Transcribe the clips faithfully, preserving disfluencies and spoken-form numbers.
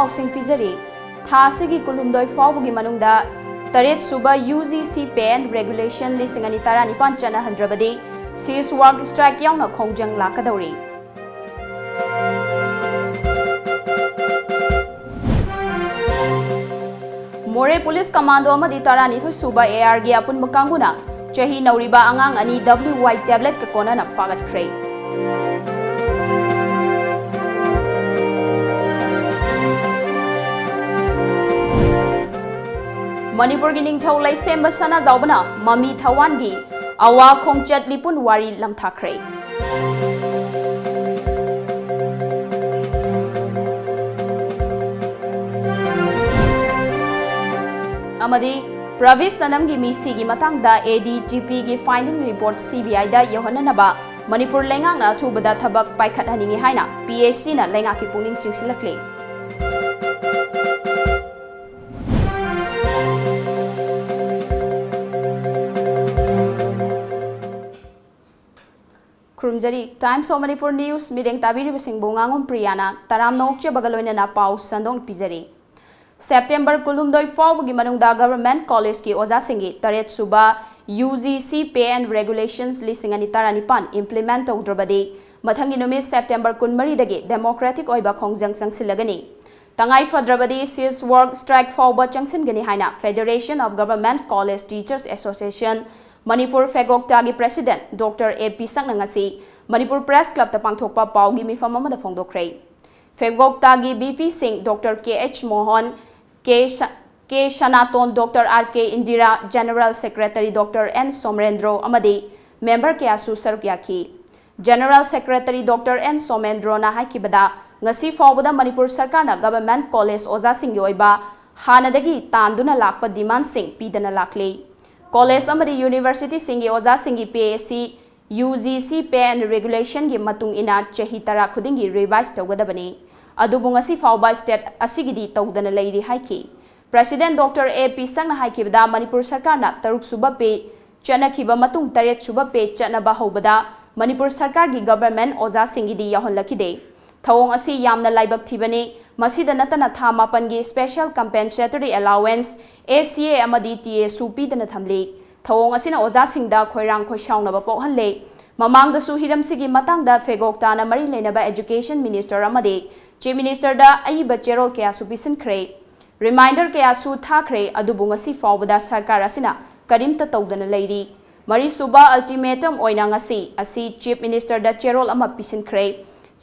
ꯄꯥꯎꯁꯤꯡ ꯄꯤꯖꯔꯤ꯫ ꯊꯥ ꯑꯁꯤꯒꯤ ꯀꯨꯟꯍꯨꯝꯗꯣꯏ ꯐꯥꯎꯕꯒꯤ ꯃꯅꯨꯡꯗ ꯇꯔꯦꯠ ꯁꯨꯕ UGC Pay and Regulation ꯂꯤꯁꯤꯡ ꯑꯅꯤ ꯇꯔꯥꯅꯤꯄꯥꯟ ꯆꯠꯅꯍꯟꯗ꯭ꯔꯕꯗꯤ cease work strike ꯌꯥꯎꯅ ꯈꯣꯡꯖꯪ ꯂꯥꯛꯀꯗꯧꯔꯤ꯫ ꯃꯣꯔꯦ ꯄꯨꯂꯤꯁ ꯀꯃꯥꯟꯗꯣ ꯑꯃꯗꯤ ꯇꯔꯥꯅꯤꯊꯣꯏ ꯁꯨꯕ AR ꯒꯤ ꯑꯄꯨꯟꯕ ꯀꯥꯡꯕꯨꯅ ꯆꯍꯤ ꯅꯧꯔꯤꯕ ꯑꯉꯥꯡ ꯑꯅꯤ WY tablet ꯀ ꯀꯣꯟꯅꯅ ꯐꯥꯒꯠꯈ꯭ꯔꯦ꯫ ꯃꯅꯤꯄꯨꯔꯒꯤ ꯅꯤꯡꯊꯧ ꯂꯩꯁꯦꯝꯕ ꯁꯅꯥꯖꯥꯎꯕꯅ ꯃꯃꯤ ꯊꯋꯥꯟꯒꯤ ꯑꯋꯥ ꯈꯣꯡꯆꯠ ꯂꯤꯄꯨꯟ ꯋꯥꯔꯤ ꯂꯝꯊꯥꯈ꯭ꯔꯦ꯫ ꯑꯃꯗꯤ ꯄ꯭ꯔꯚꯤꯁ ꯁꯅꯝꯒꯤ ꯃꯤꯁꯤꯒꯤ ꯃꯇꯥꯡꯗ ADGP ꯒꯤ finding report CBI ꯗ ꯌꯧꯍꯟꯅꯅꯕ ꯃꯅꯤꯄꯨꯔ ꯂꯩꯉꯥꯛꯅ ꯑꯊꯨꯕꯗ ꯊꯕꯛ ꯄꯥꯏꯈꯠꯍꯟꯅꯤꯡꯏ ꯍꯥꯏꯅ PHC ꯅ ꯂꯩꯉꯥꯛꯀꯤ ꯄꯨꯛꯅꯤꯡ ꯆꯤꯡꯁꯤꯜꯂꯛꯂꯤ꯫ ꯈꯨꯔꯨꯝꯖꯔꯤ꯫ Times of Manipur News ꯃꯤꯠꯌꯦꯡ ꯇꯥꯕꯤꯔꯤꯕꯁꯤꯡꯕꯨ ꯉꯥꯉꯣꯝ ꯄ꯭ꯔꯤꯌꯥꯅ ꯇꯔꯥꯝꯅ ꯑꯣꯛꯆꯕꯒ ꯂꯣꯏꯅꯅ ꯄꯥꯎ ꯁꯟꯗꯣꯛꯅ ꯄꯤꯖꯔꯤ꯫ September ꯀꯨꯟꯍꯨꯝꯗꯣꯏ ꯐꯥꯎꯕꯒꯤ ꯃꯅꯨꯡꯗ government college ꯀꯤ ꯑꯣꯖꯥꯁꯤꯡꯒꯤ ꯇꯔꯦꯠ ꯁꯨꯕ UGC Pay and Regulations ꯂꯤꯁꯤꯡ ꯑꯅꯤ ꯇꯔꯥꯅꯤꯄꯥꯟ implement ꯇꯧꯗ꯭ꯔꯕꯗꯤ ꯃꯊꯪꯒꯤ ꯅꯨꯃꯤꯠ September ꯀꯨꯟꯃꯔꯤꯗꯒꯤ democratic ꯑꯣꯏꯕ ꯈꯣꯡꯖꯪ ꯆꯪꯁꯤꯜꯂꯒꯅꯤ꯫ ꯇꯉꯥꯏ ꯐꯗ꯭ꯔꯕꯗꯤ cease work strike ꯐꯥꯎꯕ ꯆꯪꯁꯤꯟꯒꯅꯤ ꯍꯥꯏꯅ Federation of Government College Teachers Association Manipur ꯐꯦꯒꯣꯛꯇꯥꯒꯤ president Doctor A ꯄꯤꯁꯛꯅ ꯉꯁꯤ ꯃꯅꯤꯄꯨꯔ Press Club ꯇ ꯄꯥꯡꯊꯣꯛꯄ ꯄꯥꯎꯒꯤ ꯃꯤꯐꯝ ꯑꯃꯗ ꯐꯣꯡꯗꯣꯛꯈ꯭ꯔꯦ꯫ ꯐꯦꯒꯣꯛꯇꯥꯒꯤ VP ꯁꯤꯡ Doctor K H Mohan, K ꯁ-, K ꯁꯅꯥꯇꯣꯟ, Doctor R K Indira, General Secretary Doctor N ꯁꯣꯃꯔꯦꯟꯗ꯭ꯔꯣ ꯑꯃꯗꯤ member ꯀꯌꯥꯁꯨ ꯁꯔꯨꯛ ꯌꯥꯈꯤ꯫ General Secretary Doctor N ꯁꯣꯃꯦꯟꯗ꯭ꯔꯣꯅ ꯍꯥꯏꯈꯤꯕꯗ, ꯉꯁꯤ ꯐꯥꯎꯕꯗ ꯃꯅꯤꯄꯨꯔ ꯁꯔꯀꯥꯔꯅ government college ꯑꯣꯖꯥꯁꯤꯡꯒꯤ ꯑꯣꯏꯕ ꯍꯥꯟꯅꯗꯒꯤ ꯇꯥꯟꯗꯨꯅ ꯂꯥꯛꯄ demand ꯁꯤꯡ ꯄꯤꯗꯅ ꯂꯥꯛꯂꯤ꯫ College ꯑꯃꯗꯤ university ꯁꯤꯡꯒꯤ ꯑꯣꯖꯥꯁꯤꯡꯒꯤ pay ꯑꯁꯤ UGC Pay and Regulation ꯒꯤ ꯃꯇꯨꯡ ꯏꯟꯅ ꯆꯍꯤ ꯇꯔꯥ ꯈꯨꯗꯤꯡꯒꯤ revise ꯇꯧꯒꯗꯕꯅꯤ꯫ ꯑꯗꯨꯕꯨ ꯉꯁꯤ ꯐꯥꯎꯕ state ꯑꯁꯤꯒꯤꯗꯤ ꯇꯧꯗꯅ ꯂꯩꯔꯤ ꯍꯥꯏꯈꯤ꯫ President Doctor A ꯄꯤꯁꯛꯅ ꯍꯥꯏꯈꯤꯕꯗ, ꯃꯅꯤꯄꯨꯔ ꯁꯔꯀꯥꯔꯅ ꯇꯔꯨꯛ ꯁꯨꯕ pay ꯆꯠꯅꯈꯤꯕ ꯃꯇꯨꯡ ꯇꯔꯦꯠ ꯁꯨꯕ pay ꯆꯠꯅꯕ ꯍꯧꯕꯗ ꯃꯅꯤꯄꯨꯔ ꯁꯔꯀꯥꯔꯒꯤ government ꯑꯣꯖꯥꯁꯤꯡꯒꯤꯗꯤ ꯌꯥꯎꯍꯜꯂꯛꯈꯤꯗꯦ꯫ ꯊꯧꯑꯣꯡ ꯑꯁꯤ ꯌꯥꯝꯅ ꯂꯥꯏꯕꯛ ꯊꯤꯕꯅꯤ꯫ ꯃꯁꯤꯗ ꯅꯠꯇꯅ ꯊꯥ ꯃꯥꯄꯟꯒꯤ Special Compensatory Allowance, A C A ꯑꯃꯗꯤ T A ꯁꯨ ꯄꯤꯗꯅ ꯊꯝꯂꯤ꯫ ꯊꯧꯑꯣꯡ ꯑꯁꯤꯅ ꯑꯣꯖꯥꯁꯤꯡꯗ ꯈꯣꯏꯔꯥꯡ ꯈꯣꯏꯁꯥꯎꯅꯕ ꯄꯣꯛꯍꯜꯂꯦ꯫ ꯃꯃꯥꯡꯗꯁꯨ ꯍꯤꯔꯝꯁꯤꯒꯤ ꯃꯇꯥꯡꯗ ꯐꯦꯒꯣꯛ ꯇꯥꯅ ꯃꯔꯤ ꯂꯩꯅꯕ Education Minister ꯑꯃꯗꯤ Chief Ministerꯗ ꯑꯏꯕ ꯆꯦꯔꯣꯜ ꯀꯌꯥꯁꯨ ꯄꯤꯁꯤꯟꯈ꯭ꯔꯦ꯫ Reminder ꯀꯌꯥꯁꯨ ꯊꯥꯈ꯭ꯔꯦ, ꯑꯗꯨꯕꯨ ꯉꯁꯤ ꯐꯥꯎꯕꯗ ꯁꯔꯀꯥꯔ ꯑꯁꯤꯅ ꯀꯔꯤꯝꯇ ꯇꯧꯗꯅ ꯂꯩꯔꯤ꯫ ꯃꯔꯤꯁꯨꯕ ultimatum ꯑꯣꯏꯅ ꯉꯁꯤ ꯑꯁꯤ Chief Ministerꯗ ꯆꯦꯔꯣꯜ ꯑꯃ ꯄꯤꯁꯤꯟꯈ꯭ꯔꯦ꯫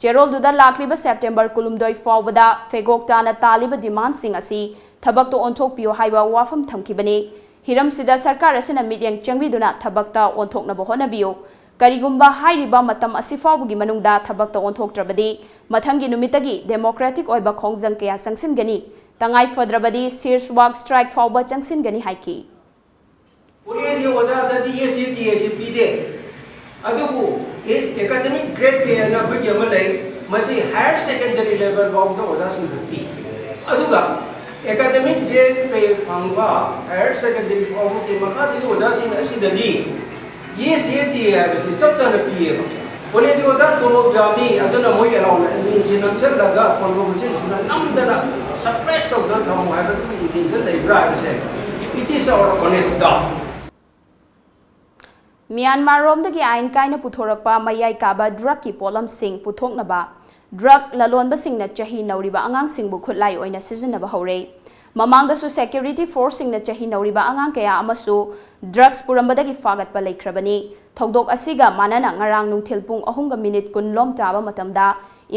ꯆꯦꯔꯣꯜꯗꯨꯗ ꯂꯥꯛꯂꯤꯕ September ꯀꯨꯟꯍꯨꯝꯗꯣꯏ ꯐꯥꯎꯕꯗ ꯐꯦꯒꯣꯛ ꯇꯥꯅ ꯇꯥꯜꯂꯤꯕ demandꯁꯤꯡ ꯑꯁꯤ ꯊꯕꯛꯇ ꯑꯣꯟꯊꯣꯛꯄꯤꯌꯨ ꯍꯥꯏꯕ ꯋꯥꯐꯝ ꯊꯝꯈꯤꯕꯅꯤ꯫ ꯍꯤꯔꯝꯁꯤꯗ ꯁꯔꯀꯥꯔ ꯑꯁꯤꯅ ꯃꯤꯠꯌꯦꯡ ꯆꯪꯕꯤꯗꯨꯅ ꯊꯕꯛꯇ ꯑꯣꯟꯊꯣꯛꯅꯕ ꯍꯣꯠꯅꯕꯤꯌꯨ꯫ ꯀꯔꯤꯒꯨꯝꯕ ꯍꯥꯏꯔꯤꯕ ꯃꯇꯝ ꯑꯁꯤ ꯐꯥꯎꯕꯒꯤ ꯃꯅꯨꯡꯗ ꯊꯕꯛꯇ ꯑꯣꯟꯊꯣꯛꯇ꯭ꯔꯕꯗꯤ, ꯃꯊꯪꯒꯤ ꯅꯨꯃꯤꯠꯇꯒꯤ democratic ꯑꯣꯏꯕ ꯈꯣꯡꯖꯪ ꯀꯌꯥ ꯆꯪꯁꯤꯟꯒꯅꯤ꯫ ꯇꯉꯥꯏ ꯐꯗ꯭ꯔꯕꯗꯤ ꯁꯤꯔꯁ ꯋꯥꯛ ꯁ꯭ꯇ꯭ꯔꯥꯏꯛ ꯐꯥꯎꯕ ꯆꯪꯁꯤꯟꯒꯅꯤ ꯍꯥꯏꯈꯤ꯫ ꯀꯣꯂꯦꯖꯀꯤ ꯑꯣꯖꯥꯗꯗꯤ S A T A ꯑꯁꯤ ꯄꯤꯗꯦ꯫ ꯑꯗꯨꯕꯨ academic grade pay ꯍꯥꯏꯅ ꯑꯩꯈꯣꯏꯒꯤ ꯑꯃ ꯂꯩ꯫ ꯃꯁꯤ higher secondary level ꯐꯥꯎꯕꯗ ꯑꯣꯖꯥꯁꯤꯡꯗ ꯄꯤ꯫ ꯑꯗꯨꯒ academic grade pay ꯐꯪꯕ higher secondary ꯐꯥꯎꯕꯒꯤ ꯃꯈꯥꯗꯒꯤ ꯑꯣꯖꯥꯁꯤꯡ ꯑꯁꯤꯗꯗꯤ S A T A ꯍꯥꯏꯕꯁꯤ ꯆꯞ ꯆꯥꯅ ꯄꯤꯌꯦꯕ꯫ ꯀꯣꯂꯦꯖꯀꯤ ꯑꯣꯖꯥ ꯇꯣꯂꯣꯞ ꯌꯥꯝꯃꯤ, ꯑꯗꯨꯅ ꯃꯣꯏ allowance ꯑꯅꯤꯁꯤ ꯅꯝꯁꯤꯜꯂꯒ convocationꯁꯤꯅ ꯅꯝꯗꯅ suppress ꯇꯧꯗꯅ ꯊꯝꯃꯨ ꯍꯥꯏꯕꯗꯨꯒꯤ intention ꯂꯩꯕ꯭ꯔꯥ ꯍꯥꯏꯕꯁꯦ, it is our honest doubt. ꯃ꯭ꯌꯥꯟꯃꯥꯔꯔꯣꯝꯗꯒꯤ ꯑꯥꯏꯟ ꯀꯥꯏꯅ ꯄꯨꯊꯣꯔꯛꯄ ꯃꯌꯥꯏ ꯀꯥꯕ drugꯀꯤ ꯄꯣꯠꯂꯝꯁꯤꯡ ꯄꯨꯊꯣꯛꯅꯕ drug ꯂꯂꯣꯟꯕꯁꯤꯡꯅ ꯆꯍꯤ ꯅꯧꯔꯤꯕ ꯑꯉꯥꯡꯁꯤꯡꯕꯨ ꯈꯨꯠꯂꯥꯏ ꯑꯣꯏꯅ ꯁꯤꯖꯤꯟꯅꯕ ꯍꯧꯔꯦ꯫ ꯃꯃꯥꯡꯗꯁꯨ security forceꯁꯤꯡꯅ ꯆꯍꯤ ꯅꯧꯔꯤꯕ ꯑꯉꯥꯡ ꯀꯌꯥ ꯑꯃꯁꯨ drugs ꯄꯨꯔꯝꯕꯗꯒꯤ ꯐꯥꯒꯠꯄ ꯂꯩꯈ꯭ꯔꯕꯅꯤ꯫ ꯊꯧꯗꯣꯛ ꯑꯁꯤꯒ ꯃꯥꯟꯅꯅ ꯉꯔꯥꯡ ꯅꯨꯡꯊꯤꯜ ꯄꯨꯡ ꯑꯍꯨꯝꯒ minute ꯀꯨꯟ ꯂꯣꯝ ꯇꯥꯕ ꯃꯇꯝꯗ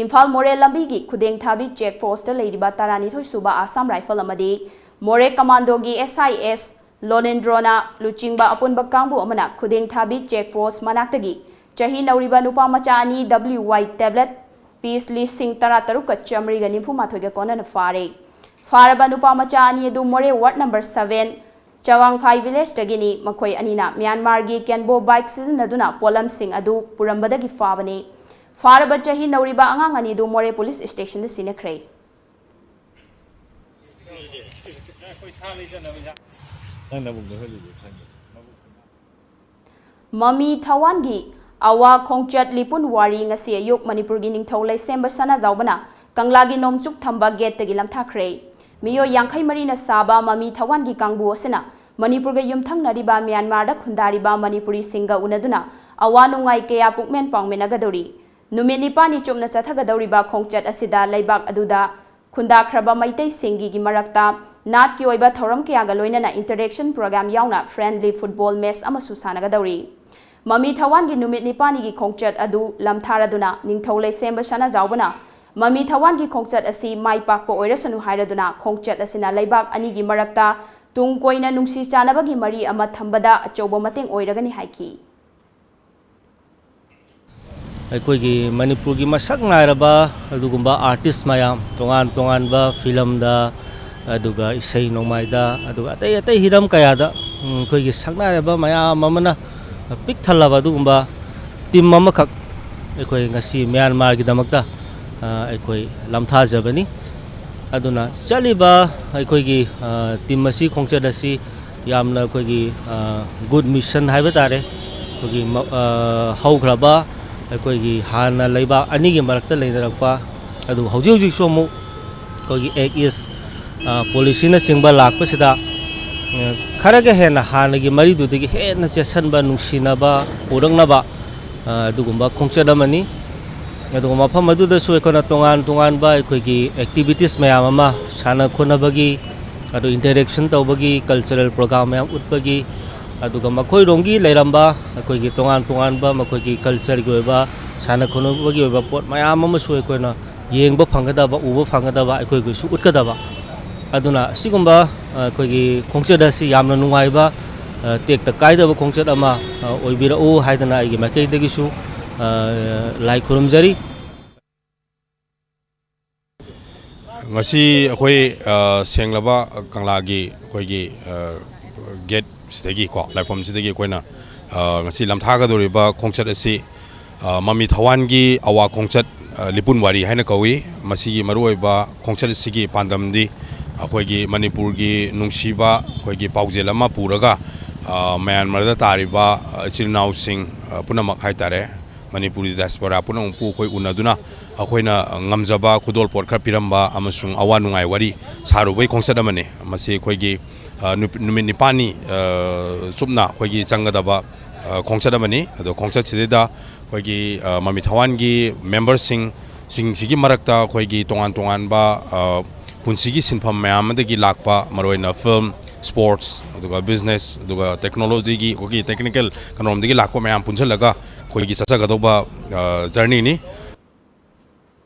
ꯏꯝꯐꯥꯜ ꯃꯣꯔꯦ ꯂꯝꯕꯤꯒꯤ ꯈꯨꯗꯦꯡꯊꯥꯕꯤ check postꯇ ꯂꯩꯔꯤꯕ ꯇꯔꯥꯅꯤꯊꯣꯏ ꯁꯨꯕ ꯑꯁꯥꯝ ꯔꯥꯏꯐꯜ ꯑꯃꯗꯤ ꯃꯣꯔꯦ commandoꯒꯤ S I S ꯂꯣꯅꯦꯟꯗ꯭ꯔꯣꯅ ꯂꯨꯆꯤꯡꯕ ꯑꯄꯨꯟꯕ ꯀꯥꯡꯕꯨ ꯑꯃꯅ ꯈꯨꯗꯦꯡꯊꯥꯕꯤ check post ꯃꯅꯥꯛꯇꯒꯤ ꯆꯍꯤ ꯅꯧꯔꯤꯕ ꯅꯨꯄꯥ ꯃꯆꯥ ꯑꯅꯤ W Y tablet piece ꯂꯤꯁꯤꯡ ꯇꯔꯥꯇꯔꯨꯛꯀ ꯆꯥꯃꯔꯤꯒ ꯅꯤꯐꯨ ꯃꯥꯊꯣꯏꯒ ꯀꯣꯟꯅꯅ ꯐꯥꯔꯦ꯫ ꯐꯥꯔꯕ ꯅꯨꯄꯥ ꯃꯆꯥ ꯑꯅꯤ ꯑꯗꯨ ꯃꯣꯔꯦ ward number seven ꯆꯋꯥꯡꯐꯥꯏ villageꯇꯒꯤꯅꯤ꯫ ꯃꯈꯣꯏ ꯑꯅꯤꯅ ꯃ꯭ꯌꯥꯟꯃꯥꯔꯒꯤ Kenbo bike ꯁꯤꯖꯤꯟꯅꯗꯨꯅ ꯄꯣꯠꯂꯝꯁꯤꯡ ꯑꯗꯨ ꯄꯨꯔꯝꯕꯗꯒꯤ ꯐꯥꯕꯅꯤ꯫ ꯐꯥꯔꯕ ꯆꯍꯤ ꯅꯧꯔꯤꯕ ꯑꯉꯥꯡ ꯑꯅꯤꯗꯨ ꯃꯣꯔꯦ police stationꯗ ꯁꯤꯟꯅꯈ꯭ꯔꯦ꯫ ꯃꯃꯤ ꯊꯋꯥꯟꯒꯤ ꯑꯋꯥ ꯈꯣꯡꯆꯠ ꯂꯤꯄꯨꯟ ꯋꯥꯔꯤ꯫ ꯉꯁꯤ ꯑꯌꯨꯛ ꯃꯅꯤꯄꯨꯔꯒꯤ ꯅꯤꯡꯊꯧ ꯂꯩꯁꯦꯝꯕ ꯁꯅꯥꯖꯥꯎꯕꯅ ꯀꯪꯂꯥꯒꯤ ꯅꯣꯡꯆꯨꯞ ꯊꯪꯕ ꯒꯦꯠꯇꯒꯤ ꯂꯝꯊꯥꯈ꯭ꯔꯦ꯫ ꯃꯤꯑꯣꯏ ꯌꯥꯡꯈꯩ ꯃꯔꯤꯅ ꯁꯥꯕ ꯃꯃꯤ ꯊꯋꯥꯟꯒꯤ ꯀꯥꯡꯕꯨ ꯑꯁꯤꯅ ꯃꯅꯤꯄꯨꯔꯒ ꯌꯨꯝꯊꯪꯅꯔꯤꯕ ꯃ꯭ꯌꯥꯟꯃꯥꯔꯗ ꯈꯨꯟꯗꯥꯔꯤꯕ ꯃꯅꯤꯄꯨꯔꯤꯁꯤꯡꯒ ꯎꯅꯗꯨꯅ ꯑꯋꯥ ꯅꯨꯡꯉꯥꯏ ꯀꯌꯥ ꯄꯨꯛꯃꯦꯟ ꯄꯥꯎꯃꯤꯟꯅꯒꯗꯧꯔꯤ꯫ ꯅꯨꯃꯤꯠ ꯅꯤꯄꯥꯜꯅꯤ ꯆꯨꯞꯅ ꯆꯠꯊꯒꯗꯧꯔꯤꯕ ꯈꯣꯡꯆꯠ ꯑꯁꯤꯗ ꯂꯩꯕꯥꯛ ꯑꯗꯨꯗ ꯈꯨꯟꯗꯥꯈ꯭ꯔꯕ ꯃꯩꯇꯩꯁꯤꯡꯒꯤ ꯃꯔꯛꯇ ꯅꯥꯠꯀꯤ ꯑꯣꯏꯕ ꯊꯧꯔꯝ ꯀꯌꯥꯒ ꯂꯣꯏꯅꯅ interaction program ꯌꯥꯎꯅ friendly football match ꯑꯃꯁꯨ ꯁꯥꯟꯅꯒꯗꯧꯔꯤ꯫ ꯃꯃꯤ ꯊꯋꯥꯟꯒꯤ ꯅꯨꯃꯤꯠ ꯅꯤꯄꯥꯜꯅꯤꯒꯤ ꯈꯣꯡꯆꯠ ꯑꯗꯨ ꯂꯝꯊꯥꯔꯗꯨꯅ ꯅꯤꯡꯊꯧ ꯂꯩꯁꯦꯝꯕ ꯁꯅꯥꯖꯥꯎꯕꯅ ꯃꯃꯤ ꯊꯋꯥꯟꯒꯤ ꯈꯣꯡꯆꯠ ꯑꯁꯤ ꯃꯥꯏ ꯄꯥꯛꯄ ꯑꯣꯏꯔꯁꯅꯨ ꯍꯥꯏꯔꯗꯨꯅ ꯈꯣꯡꯆꯠ ꯑꯁꯤꯅ ꯂꯩꯕꯥꯛ ꯑꯅꯤꯒꯤ ꯃꯔꯛꯇ ꯇꯨꯡ ꯀꯣꯏꯅ ꯅꯨꯡꯁꯤ ꯆꯥꯟꯅꯕꯒꯤ ꯃꯔꯤ ꯑꯃ ꯊꯝꯕꯗ ꯑꯆꯧꯕ ꯃꯇꯦꯡ ꯑꯣꯏꯔꯒꯅꯤ ꯍꯥꯏꯈꯤ꯫ ꯑꯩꯈꯣꯏꯒꯤ ꯃꯅꯤꯄꯨꯔꯒꯤ ꯃꯁꯛ ꯅꯥꯏꯔꯕ ꯑꯗꯨꯒꯨꯝꯕ artist ꯃꯌꯥꯝ, ꯇꯣꯉꯥꯟ ꯇꯣꯉꯥꯟꯕ ꯐꯤꯂꯝꯗ, ꯑꯗꯨꯒ ꯏꯁꯩ ꯅꯣꯡꯃꯥꯏꯗ, ꯑꯗꯨꯒ ꯑꯇꯩ ꯑꯇꯩ ꯍꯤꯔꯝ ꯀꯌꯥꯗ, ꯎꯝ, ꯑꯩꯈꯣꯏꯒꯤ ꯁꯛꯅꯥꯏꯔꯕ ꯃꯌꯥꯝ ꯑꯃꯅ ꯄꯤꯛ ꯊꯜꯂꯕ ꯑꯗꯨꯒꯨꯝꯕ team ꯑꯃꯈꯛ ꯑꯩꯈꯣꯏ ꯉꯁꯤ ꯃ꯭ꯌꯥꯟꯃꯥꯔꯒꯤꯗꯃꯛꯇ, ꯑ, ꯑꯩꯈꯣꯏ ꯂꯝꯊꯥꯖꯕꯅꯤ꯫ ꯑꯗꯨꯅ ꯆꯠꯂꯤꯕ ꯑꯩꯈꯣꯏꯒꯤ, ꯑ, team ꯑꯁꯤ, ꯈꯣꯡꯆꯠ ꯑꯁꯤ ꯌꯥꯝꯅ ꯑꯩꯈꯣꯏꯒꯤ, ꯑ, good mission ꯍꯥꯏꯕ ꯇꯥꯔꯦ꯫ ꯑꯩꯈꯣꯏꯒꯤ ꯃ-, ꯑ, ꯍꯧꯈ꯭ꯔꯕ ꯑꯩꯈꯣꯏꯒꯤ ꯍꯥꯟꯅ ꯂꯩꯕꯥꯛ ꯑꯅꯤꯒꯤ ꯃꯔꯛꯇ ꯂꯩꯅꯔꯛꯄ, ꯑꯗꯨ ꯍꯧꯖꯤꯛ ꯍꯧꯖꯤꯛꯁꯨ ꯑꯃꯨꯛ ꯑꯩꯈꯣꯏꯒꯤ Act East, ꯑ, policyꯅꯆꯤꯡꯕ ꯂꯥꯛꯄꯁꯤꯗ, ꯑ, ꯈꯔꯒ ꯍꯦꯟꯅ ꯍꯥꯟꯅꯒꯤ ꯃꯔꯤꯗꯨꯗꯒꯤ ꯍꯦꯟꯅ ꯆꯦꯠꯁꯟꯕ, ꯅꯨꯡꯁꯤꯅꯕ ꯄꯨꯔꯛꯅꯕ, ꯑ, ꯑꯗꯨꯒꯨꯝꯕ ꯈꯣꯡꯆꯠ ꯑꯃꯅꯤ꯫ ꯑꯗꯨꯒ ꯃꯐꯝ ꯑꯗꯨꯗꯁꯨ ꯑꯩꯈꯣꯏꯅ ꯇꯣꯉꯥꯟ ꯇꯣꯉꯥꯟꯕ ꯑꯩꯈꯣꯏꯒꯤ activities ꯃꯌꯥꯝ ꯑꯃ, ꯁꯥꯟꯅ ꯈꯣꯠꯅꯕꯒꯤ, ꯑꯗꯨ interaction ꯇꯧꯕꯒꯤ, cultural program ꯃꯌꯥꯝ ꯎꯠꯄꯒꯤ, ꯑꯗꯨꯒ ꯃꯈꯣꯏꯔꯣꯝꯒꯤ ꯂꯩꯔꯝꯕ ꯑꯩꯈꯣꯏꯒꯤ ꯇꯣꯉꯥꯟ ꯇꯣꯉꯥꯟꯕ ꯃꯈꯣꯏꯒꯤ cultureꯒꯤ ꯑꯣꯏꯕ, ꯁꯥꯟꯅ ꯈꯣꯠꯅꯕꯒꯤ ꯑꯣꯏꯕ ꯄꯣꯠ ꯃꯌꯥꯝ ꯑꯃꯁꯨ ꯑꯩꯈꯣꯏꯅ ꯌꯦꯡꯕ ꯐꯪꯒꯗꯕ, ꯎꯕ ꯐꯪꯒꯗꯕ, ꯑꯩꯈꯣꯏꯒꯤꯁꯨ ꯎꯠꯀꯗꯕ꯫ ꯑꯗꯨꯅ ꯑꯁꯤꯒꯨꯝꯕ, ꯑ, ꯑꯩꯈꯣꯏꯒꯤ ꯈꯣꯡꯆꯠ ꯑꯁꯤ ꯌꯥꯝꯅ ꯅꯨꯡꯉꯥꯏꯕ, ꯑ, ꯇꯦꯛꯇ ꯀꯥꯏꯗꯕ ꯈꯣꯡꯆꯠ ꯑꯃ, ꯑ, ꯑꯣꯏꯕꯤꯔꯛꯎ ꯍꯥꯏꯗꯅ ꯑꯩꯒꯤ ꯃꯥꯏꯀꯩꯗꯒꯤꯁꯨ, ꯑ, ꯂꯥꯏ ꯈꯨꯔꯨꯝꯖꯔꯤ꯫ ꯉꯁꯤ ꯑꯩꯈꯣꯏ, ꯑ, ꯁꯦꯡꯂꯕ ꯀꯪꯂꯥꯒꯤ ꯑꯩꯈꯣꯏꯒꯤ, ꯑ, gate ꯁꯤꯗꯒꯤꯀꯣ, ꯂꯥꯏꯐꯝꯁꯤꯗꯒꯤ ꯑꯩꯈꯣꯏꯅ, ꯑ, ꯉꯁꯤ ꯂꯝꯊꯥꯒꯗꯧꯔꯤꯕ ꯈꯣꯡꯆꯠ ꯑꯁꯤ, ꯑ, ꯃꯃꯤ ꯊꯋꯥꯟꯒꯤ ꯑꯋꯥ ꯈꯣꯡꯆꯠ, ꯑ, ꯂꯤꯄꯨꯟ ꯋꯥꯔꯤ ꯍꯥꯏꯅ ꯀꯧꯏ꯫ ꯃꯁꯤꯒꯤ ꯃꯔꯨꯑꯣꯏꯕ ꯈꯣꯡꯆꯠ ꯑꯁꯤꯒꯤ ꯄꯥꯟꯗꯝꯗꯤ ꯑꯩꯈꯣꯏꯒꯤ ꯃꯅꯤꯄꯨꯔꯒꯤ ꯅꯨꯡꯁꯤꯕ ꯑꯩꯈꯣꯏꯒꯤ ꯄꯥꯎꯖꯦꯜ ꯑꯃ ꯄꯨꯔꯒ, ꯑ, ꯃ꯭ꯌꯥꯟꯃꯥꯔꯗ ꯇꯥꯔꯤꯕ, ꯑ, ꯏꯆꯤꯜ ꯏꯅꯥꯎꯁꯤꯡ, ꯑ, ꯄꯨꯝꯅꯃꯛ ꯍꯥꯏꯇꯥꯔꯦ, ꯃꯅꯤꯄꯨꯔꯤ diaspora ꯄꯨꯝꯅꯃꯛꯄꯨ ꯑꯩꯈꯣꯏ ꯎꯅꯗꯨꯅ ꯑꯩꯈꯣꯏꯅ ꯉꯝꯖꯕ ꯈꯨꯗꯣꯜꯄꯣꯠ ꯈꯔ ꯄꯤꯔꯝꯕ ꯑꯃꯁꯨꯡ ꯑꯋꯥ ꯅꯨꯡꯉꯥꯏ ꯋꯥꯔꯤ ꯁꯥꯔꯨꯕꯒꯤ ꯈꯣꯡꯆꯠ ꯑꯃꯅꯤ꯫ ꯃꯁꯤ ꯑꯩꯈꯣꯏꯒꯤ, ꯑ, ꯅꯨꯞ-, ꯅꯨꯃꯤꯠ ꯅꯤꯄꯥꯜꯅꯤ, ꯑ, ꯆꯨꯞꯅ ꯑꯩꯈꯣꯏꯒꯤ ꯆꯪꯒꯗꯕ, ꯑ, ꯈꯣꯡꯆꯠ ꯑꯃꯅꯤ꯫ ꯑꯗꯣ ꯈꯣꯡꯆꯠꯁꯤꯗꯩꯗ ꯑꯩꯈꯣꯏꯒꯤ, ꯑ, ꯃꯃꯤ ꯊꯋꯥꯟꯒꯤ memberꯁꯤꯡ, ꯁꯤꯡꯁꯤꯒꯤ ꯃꯔꯛꯇ ꯑꯩꯈꯣꯏꯒꯤ ꯇꯣꯉꯥꯟ ꯇꯣꯉꯥꯟꯕ, ꯑ, ꯄꯨꯟꯁꯤꯒꯤ ꯁꯤꯟꯐꯝ ꯃꯌꯥꯝ ꯑꯃꯗꯒꯤ ꯂꯥꯛꯄ, ꯃꯔꯨꯑꯣꯏꯅ film, sports, ꯑꯗꯨꯒ business, ꯑꯗꯨꯒ technologyꯒꯤ, ꯑꯩꯈꯣꯏꯒꯤ technical ꯀꯩꯅꯣꯔꯣꯝꯗꯒꯤ ꯂꯥꯛꯄ ꯃꯌꯥꯝ ꯄꯨꯟꯁꯤꯜꯂꯒ ꯑꯩꯈꯣꯏꯒꯤ ꯆꯠꯆꯒꯗꯧꯕ, ꯑ, journeyꯅꯤ꯫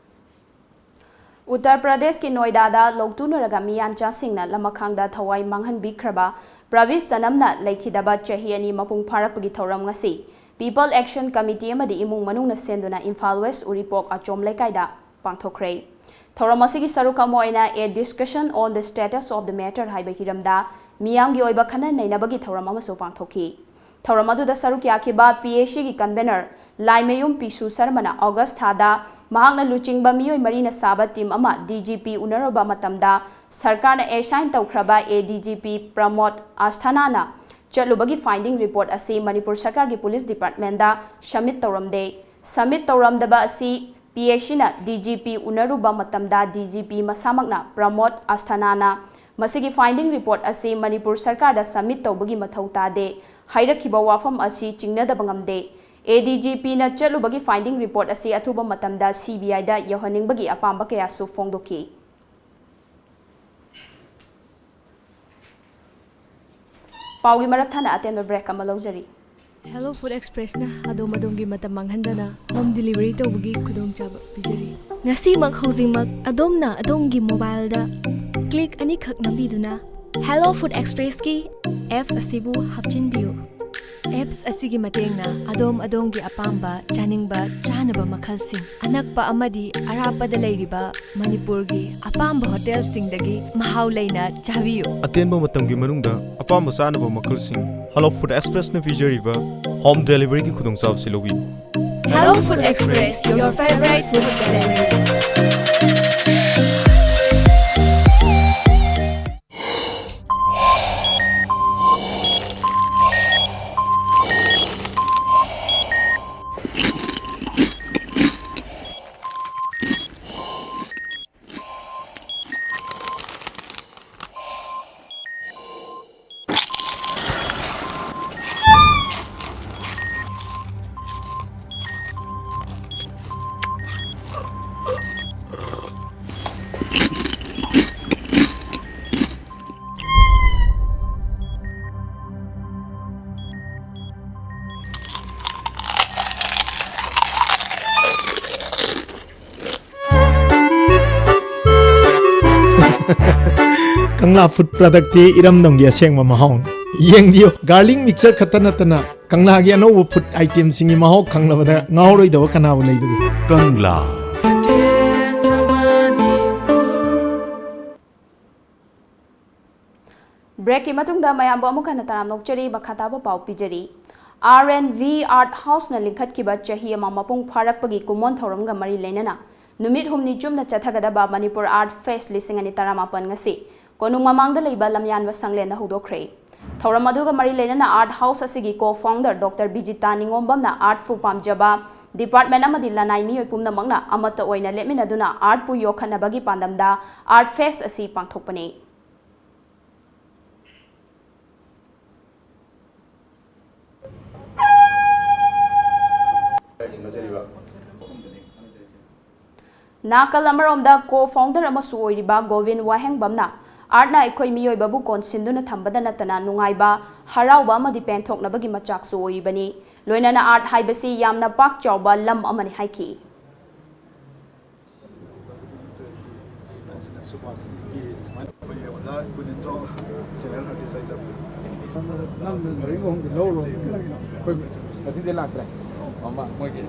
ꯎꯠꯇꯔ ꯄ꯭ꯔꯗꯦꯁꯀꯤ ꯅꯣꯏꯗꯥꯗ ꯂꯧꯇꯨꯅꯔꯒ ꯃꯤꯌꯥꯟꯆꯥꯁꯤꯡꯅ ꯂꯃꯈꯥꯡꯗ ꯊꯋꯥꯏ ꯃꯥꯡꯍꯟꯕꯤꯈ꯭ꯔꯕ ꯄ꯭ꯔꯕꯤꯁ ꯆꯅꯝꯅ ꯂꯩꯈꯤꯗꯕ ꯆꯍꯤ ꯑꯅꯤ ꯃꯄꯨꯡ ꯐꯥꯔꯛꯄꯒꯤ ꯊꯧꯔꯝ ꯉꯁꯤ People Action Committee ꯑꯃꯗꯤ ꯏꯃꯨꯡ ꯃꯅꯨꯡꯅ ꯁꯦꯟꯗꯨꯅ ꯏꯝꯐꯥꯜ ꯋꯦꯁ ꯎꯔꯤꯄꯣꯛ ꯑꯆꯣꯝ ꯂꯩꯀꯥꯏꯗ ꯄꯥꯡꯊꯣꯛꯈ꯭ꯔꯦ꯫ ꯊꯧꯔꯝ ꯑꯁꯤꯒꯤ ꯁꯔꯨꯛ ꯑꯃ ꯑꯣꯏꯅ A Discussion on the Status of the Matter ꯍꯥꯏꯕ ꯍꯤꯔꯝꯗ ꯃꯤꯌꯥꯝꯒꯤ ꯑꯣꯏꯕ ꯈꯟꯅ ꯅꯩꯅꯕꯒꯤ ꯊꯧꯔꯝ ꯑꯃꯁꯨ ꯄꯥꯡꯊꯣꯛꯈꯤ꯫ ꯊꯧꯔꯝ ꯑꯗꯨꯗ ꯁꯔꯨꯛ ꯌꯥꯈꯤꯕ P A Cꯒꯤ convener ꯂꯥꯏꯃꯌꯨꯝ ꯄꯤꯁꯨ ꯁꯔꯃꯅ August ꯊꯥꯗ ꯃꯍꯥꯛꯅ ꯂꯨꯆꯤꯡꯕ ꯃꯤꯑꯣꯏ ꯃꯔꯤꯅ ꯁꯥꯕ team ꯑꯃ D G P ꯎꯅꯔꯨꯕ ꯃꯇꯝꯗ ꯁꯔꯀꯥꯔꯅ assign ꯇꯧꯈ꯭ꯔꯕ A D G P ꯄ꯭ꯔꯃꯣꯗ ꯑꯁꯊꯥꯅꯥꯅ ꯆꯠꯂꯨꯕꯒꯤ finding report ꯑꯁꯤ ꯃꯅꯤꯄꯨꯔ ꯁꯔꯀꯥꯔꯒꯤ police departmentꯗ submit ꯇꯧꯔꯝꯗꯦ꯫ Submit ꯇꯧꯔꯝꯗꯕ ꯑꯁꯤ P A Cꯅ D G P ꯎꯅꯔꯨꯕ ꯃꯇꯝꯗ D G P ꯃꯁꯥꯃꯛꯅ ꯄ꯭ꯔꯃꯣꯗ ꯑꯁꯊꯥꯅꯥꯅ ꯃꯁꯤꯒꯤ finding report ꯑꯁꯤ ꯃꯅꯤꯄꯨꯔ ꯁꯔꯀꯥꯔꯗ submit ꯇꯧꯕꯒꯤ ꯃꯊꯧ ꯇꯥꯗꯦ ꯍꯥꯏꯔꯛꯈꯤꯕ ꯋꯥꯐꯝ ꯑꯁꯤ ꯆꯤꯡꯅꯗꯕ ꯉꯝꯗꯦ꯫ A D G Pꯅ ꯆꯠꯂꯨꯕꯒꯤ finding report ꯑꯁꯤ ꯑꯊꯨꯕ ꯃꯇꯝꯗ C B Iꯗ ꯌꯧꯍꯟꯅꯤꯡꯕꯒꯤ ꯑꯄꯥꯝꯕ ꯀꯌꯥꯁꯨ ꯐꯣꯡꯗꯣꯛꯈꯤ꯫ ꯄꯥꯎꯒꯤ ꯃꯔꯛ ꯊꯠꯅ ꯑꯇꯦꯟꯕ break ꯑꯃ ꯂꯧꯖꯔꯤ꯫ Hello Food Expressꯅ ꯑꯗꯣꯝ ꯑꯗꯣꯝꯒꯤ ꯃꯇꯝ ꯃꯥꯡꯍꯟꯗꯅ home delivery ꯇꯧꯕꯒꯤ ꯈꯨꯗꯣꯡꯆꯥꯕ ꯄꯤꯖꯔꯤ꯫ ꯉꯁꯤꯃꯛ ꯍꯧꯖꯤꯛꯃꯛ ꯑꯗꯣꯝꯅ ꯑꯗꯣꯝꯒꯤ mobileꯗ click ꯑꯅꯤꯈꯛ ꯅꯝꯕꯤꯗꯨꯅ Hello Food Expressꯀꯤ apps ꯑꯁꯤꯕꯨ ꯍꯥꯞꯆꯤꯟꯕꯤꯌꯨ꯫ Apps ꯑꯁꯤꯒꯤ ꯃꯇꯦꯡꯅ ꯑꯗꯣꯝ ꯑꯗꯣꯝꯒꯤ ꯑꯄꯥꯝꯕ ꯆꯥꯅꯤꯡꯕ ꯆꯥꯅꯕ ꯃꯈꯜꯁꯤꯡ ꯑꯅꯛꯄ ꯑꯃꯗꯤ ꯑꯔꯥꯞꯄꯗ ꯂꯩꯔꯤꯕ ꯃꯅꯤꯄꯨꯔꯒꯤ ꯑꯄꯥꯝꯕ ꯍꯣꯇꯦꯜꯁꯤꯡꯗꯒꯤ ꯃꯍꯥꯎ ꯂꯩꯅ ꯆꯥꯕꯤꯌꯨ꯫ ꯑꯇꯦꯟꯕ ꯃꯇꯝꯒꯤ ꯃꯅꯨꯡꯗ ꯑꯄꯥꯝꯕ ꯆꯥꯅꯕ ꯃꯈꯜꯁꯤꯡ Hello Food Expressꯅ ꯄꯤꯖꯔꯤꯕ home deliveryꯒꯤ ꯈꯨꯗꯣꯡꯆꯥꯕꯁꯤ ꯂꯧꯕꯤꯌꯨ꯫ Hello Food Express, your favorite food delivery. ꯀꯪꯂꯥ ꯐꯨꯗ ꯄ꯭ꯔꯗꯛꯇꯤ ꯏꯔꯝꯗꯝꯒꯤ ꯑꯁꯦꯡꯕ ꯃꯍꯥꯎꯅꯤ꯫ ꯌꯦꯡꯕꯤꯌꯨ, ꯒꯥꯔꯂꯤꯛ ꯃꯤꯛꯆꯔ ꯈꯛꯇ ꯅꯠꯇꯅ ꯀꯪꯂꯥꯒꯤ ꯑꯅꯧꯕ ꯐꯨꯗ ꯑꯥꯏꯇꯦꯝꯁꯤꯡꯒꯤ ꯃꯍꯥꯎ ꯈꯪꯂꯕꯗ ꯉꯥꯎꯔꯣꯏꯗꯕ ꯀꯅꯥꯕꯨ ꯂꯩꯕꯒꯦ? ꯀꯪꯂꯥ꯫ ꯕ꯭ꯔꯦꯛꯀꯤ ꯃꯇꯨꯡꯗ ꯃꯌꯥꯝꯕꯨ ꯑꯃꯨꯛ ꯍꯟꯅ ꯇꯔꯥꯝꯅ ꯑꯣꯛꯆꯔꯤ꯫ ꯃꯈꯥ ꯇꯥꯕ ꯄꯥꯎ ꯄꯤꯖꯔꯤ꯫ R and V Art Houseꯅ ꯂꯤꯡꯈꯠꯈꯤꯕ ꯆꯍꯤ ꯑꯃ ꯃꯄꯨꯡ ꯐꯥꯔꯛꯄꯒꯤ ꯀꯨꯝꯑꯣꯟ ꯊꯧꯔꯝꯒ ꯃꯔꯤ ꯂꯩꯅꯅ ꯅꯨꯃꯤꯠ ꯍꯨꯝꯅꯤ ꯆꯨꯞꯅ ꯆꯠꯊꯒꯗꯕ ꯃꯅꯤꯄꯨꯔ Art Fest ꯂꯤꯁꯤꯡ ꯑꯅꯤ ꯇꯔꯥꯃꯥꯄꯟ ꯉꯁꯤ ꯀꯣꯅꯨꯡ ꯃꯃꯥꯡꯗ ꯂꯩꯕ ꯂꯝꯌꯥꯟꯕ ꯁꯪꯂꯦꯟꯗ ꯍꯧꯗꯣꯛꯈ꯭ꯔꯦ꯫ ꯊꯧꯔꯝ ꯑꯗꯨꯒ ꯃꯔꯤ ꯂꯩꯅꯅ Art House ꯑꯁꯤꯒꯤ co-founder Doctor ꯕꯤꯖꯤꯇꯥ ꯅꯤꯉꯣꯝꯕꯝꯅ artꯄꯨ ꯄꯥꯝꯖꯕ department ꯑꯃꯗꯤ ꯂꯅꯥꯏ ꯃꯤꯑꯣꯏ ꯄꯨꯝꯅꯃꯛꯅ ꯑꯃꯠꯇ ꯑꯣꯏꯅ ꯂꯦꯞꯃꯤꯟꯅꯗꯨꯅ artꯄꯨ ꯌꯣꯛꯈꯠꯅꯕꯒꯤ ꯄꯥꯟꯗꯝꯗ Art Fest ꯑꯁꯤ ꯄꯥꯡꯊꯣꯛꯄꯅꯤ꯫ ꯅꯥꯀꯜ ꯑꯃꯔꯣꯝꯗ co-founder ꯑꯃꯁꯨ ꯑꯣꯏꯔꯤꯕ ꯒꯣꯕꯤꯟ ꯋꯥꯍꯦꯡꯕꯝꯅ artꯅ ꯑꯩꯈꯣꯏ ꯃꯤꯑꯣꯏꯕꯕꯨ ꯀꯣꯟꯁꯤꯟꯗꯨꯅ ꯊꯝꯕꯗ ꯅꯠꯇꯅ ꯅꯨꯡꯉꯥꯏꯕ, ꯍꯔꯥꯎꯕ ꯑꯃꯗꯤ ꯄꯦꯟꯊꯣꯛꯅꯕꯒꯤ ꯃꯆꯥꯛꯁꯨ ꯑꯣꯏꯔꯤꯕꯅꯤ꯫ ꯂꯣꯏꯅꯅ art ꯍꯥꯏꯕꯁꯤ ꯌꯥꯝꯅ ꯄꯥꯛ ꯆꯥꯎꯕ ꯂꯝ ꯑꯃꯅꯤ ꯍꯥꯏꯈꯤ꯫ ꯅꯪ ꯒꯥꯔꯤ ꯑꯍꯨꯝꯗꯤ ꯂꯧꯔꯣ꯫ ꯑꯩꯈꯣꯏ ꯉꯁꯤꯗꯤ ꯂꯥꯛꯇ꯭ꯔꯦ꯫ ꯃꯃꯥ ꯃꯣꯏꯒꯤ꯫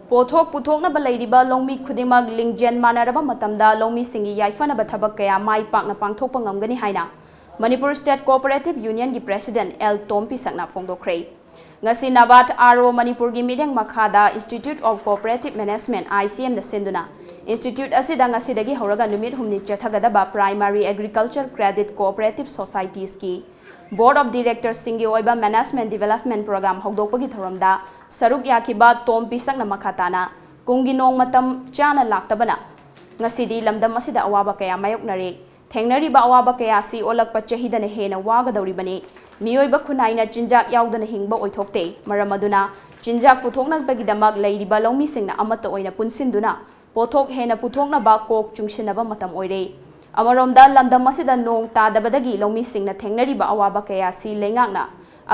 ꯄꯣꯠꯊꯣꯛ ꯄꯨꯊꯣꯛꯅꯕ ꯂꯩꯔꯤꯕ ꯂꯧꯃꯤ ꯈꯨꯗꯤꯡꯃꯛ ꯂꯤꯡꯖꯦꯜ ꯃꯥꯟꯅꯔꯕ ꯃꯇꯝꯗ ꯂꯧꯃꯤꯁꯤꯡꯒꯤ ꯌꯥꯏꯐꯅꯕ ꯊꯕꯛ ꯀꯌꯥ ꯃꯥꯏ ꯄꯥꯛꯅ ꯄꯥꯡꯊꯣꯛꯄ ꯉꯝꯒꯅꯤ ꯍꯥꯏꯅ ꯃꯅꯤꯄꯨꯔ State Cooperative Unionꯒꯤ President ꯑꯦꯜ ꯇꯣꯝꯄꯤꯁꯛꯅ ꯐꯣꯡꯗꯣꯛꯈ꯭ꯔꯦ꯫ ꯉꯁꯤ NABARD RO ꯃꯅꯤꯄꯨꯔꯒꯤ ꯃꯤꯠꯌꯦꯡ ꯃꯈꯥꯗ Institute of Cooperative Management, ICMꯗ ꯁꯤꯟꯗꯨꯅ institute ꯑꯁꯤꯗ ꯉꯁꯤꯗꯒꯤ ꯍꯧꯔꯒ ꯅꯨꯃꯤꯠ ꯍꯨꯝꯅꯤ ꯆꯠꯊꯒꯗꯕ Primary Agriculture Credit Cooperative Societiesꯀꯤ Board of Directorsꯁꯤꯡꯒꯤ ꯑꯣꯏꯕ Management Development Program ꯍꯧꯗꯣꯛꯄꯒꯤ ꯊꯧꯔꯝꯗ ꯁꯔꯨꯛ ꯌꯥꯈꯤꯕ ꯇꯣꯝ ꯄꯤꯁꯛꯅ ꯃꯈꯥ ꯇꯥꯅ ꯀꯨꯝꯒꯤ ꯅꯣꯡ ꯃꯇꯝ ꯆꯥꯅ ꯂꯥꯛꯇꯕꯅ ꯉꯁꯤꯗꯤ ꯂꯝꯗꯝ ꯑꯁꯤꯗ ꯑꯋꯥꯕ ꯀꯌꯥ ꯃꯥꯌꯣꯛꯅꯔꯦ꯫ ꯊꯦꯡꯅꯔꯤꯕ ꯑꯋꯥꯕ ꯀꯌꯥ ꯑꯁꯤ ꯑꯣꯜꯂꯛꯄ ꯆꯍꯤꯗꯅ ꯍꯦꯟꯅ ꯋꯥꯒꯗꯧꯔꯤꯕꯅꯤ꯫ ꯃꯤꯑꯣꯏꯕ ꯈꯨꯟꯅꯥꯏꯅ ꯆꯤꯟꯖꯥꯛ ꯌꯥꯎꯗꯅ ꯍꯤꯡꯕ ꯑꯣꯏꯊꯣꯛꯇꯦ꯫ ꯃꯔꯝ ꯑꯗꯨꯅ ꯆꯤꯟꯖꯥꯛ ꯄꯨꯊꯣꯛꯅꯕꯒꯤꯗꯃꯛ ꯂꯩꯔꯤꯕ ꯂꯧꯃꯤꯁꯤꯡꯅ ꯑꯃꯠꯇ ꯑꯣꯏꯅ ꯄꯨꯟꯁꯤꯟꯗꯨꯅ ꯄꯣꯠꯊꯣꯛ ꯍꯦꯟꯅ ꯄꯨꯊꯣꯛꯅꯕ ꯀꯣꯛ ꯆꯨꯡꯁꯤꯟꯅꯕ ꯃꯇꯝ ꯑꯣꯏꯔꯦ꯫ ꯑꯃꯔꯣꯝꯗ ꯂꯝꯗꯝ ꯑꯁꯤꯗ ꯅꯣꯡ ꯇꯥꯗꯕꯗꯒꯤ ꯂꯧꯃꯤꯁꯤꯡꯅ ꯊꯦꯡꯅꯔꯤꯕ ꯑꯋꯥꯕ ꯀꯌꯥ ꯑꯁꯤ ꯂꯩꯉꯥꯛꯅ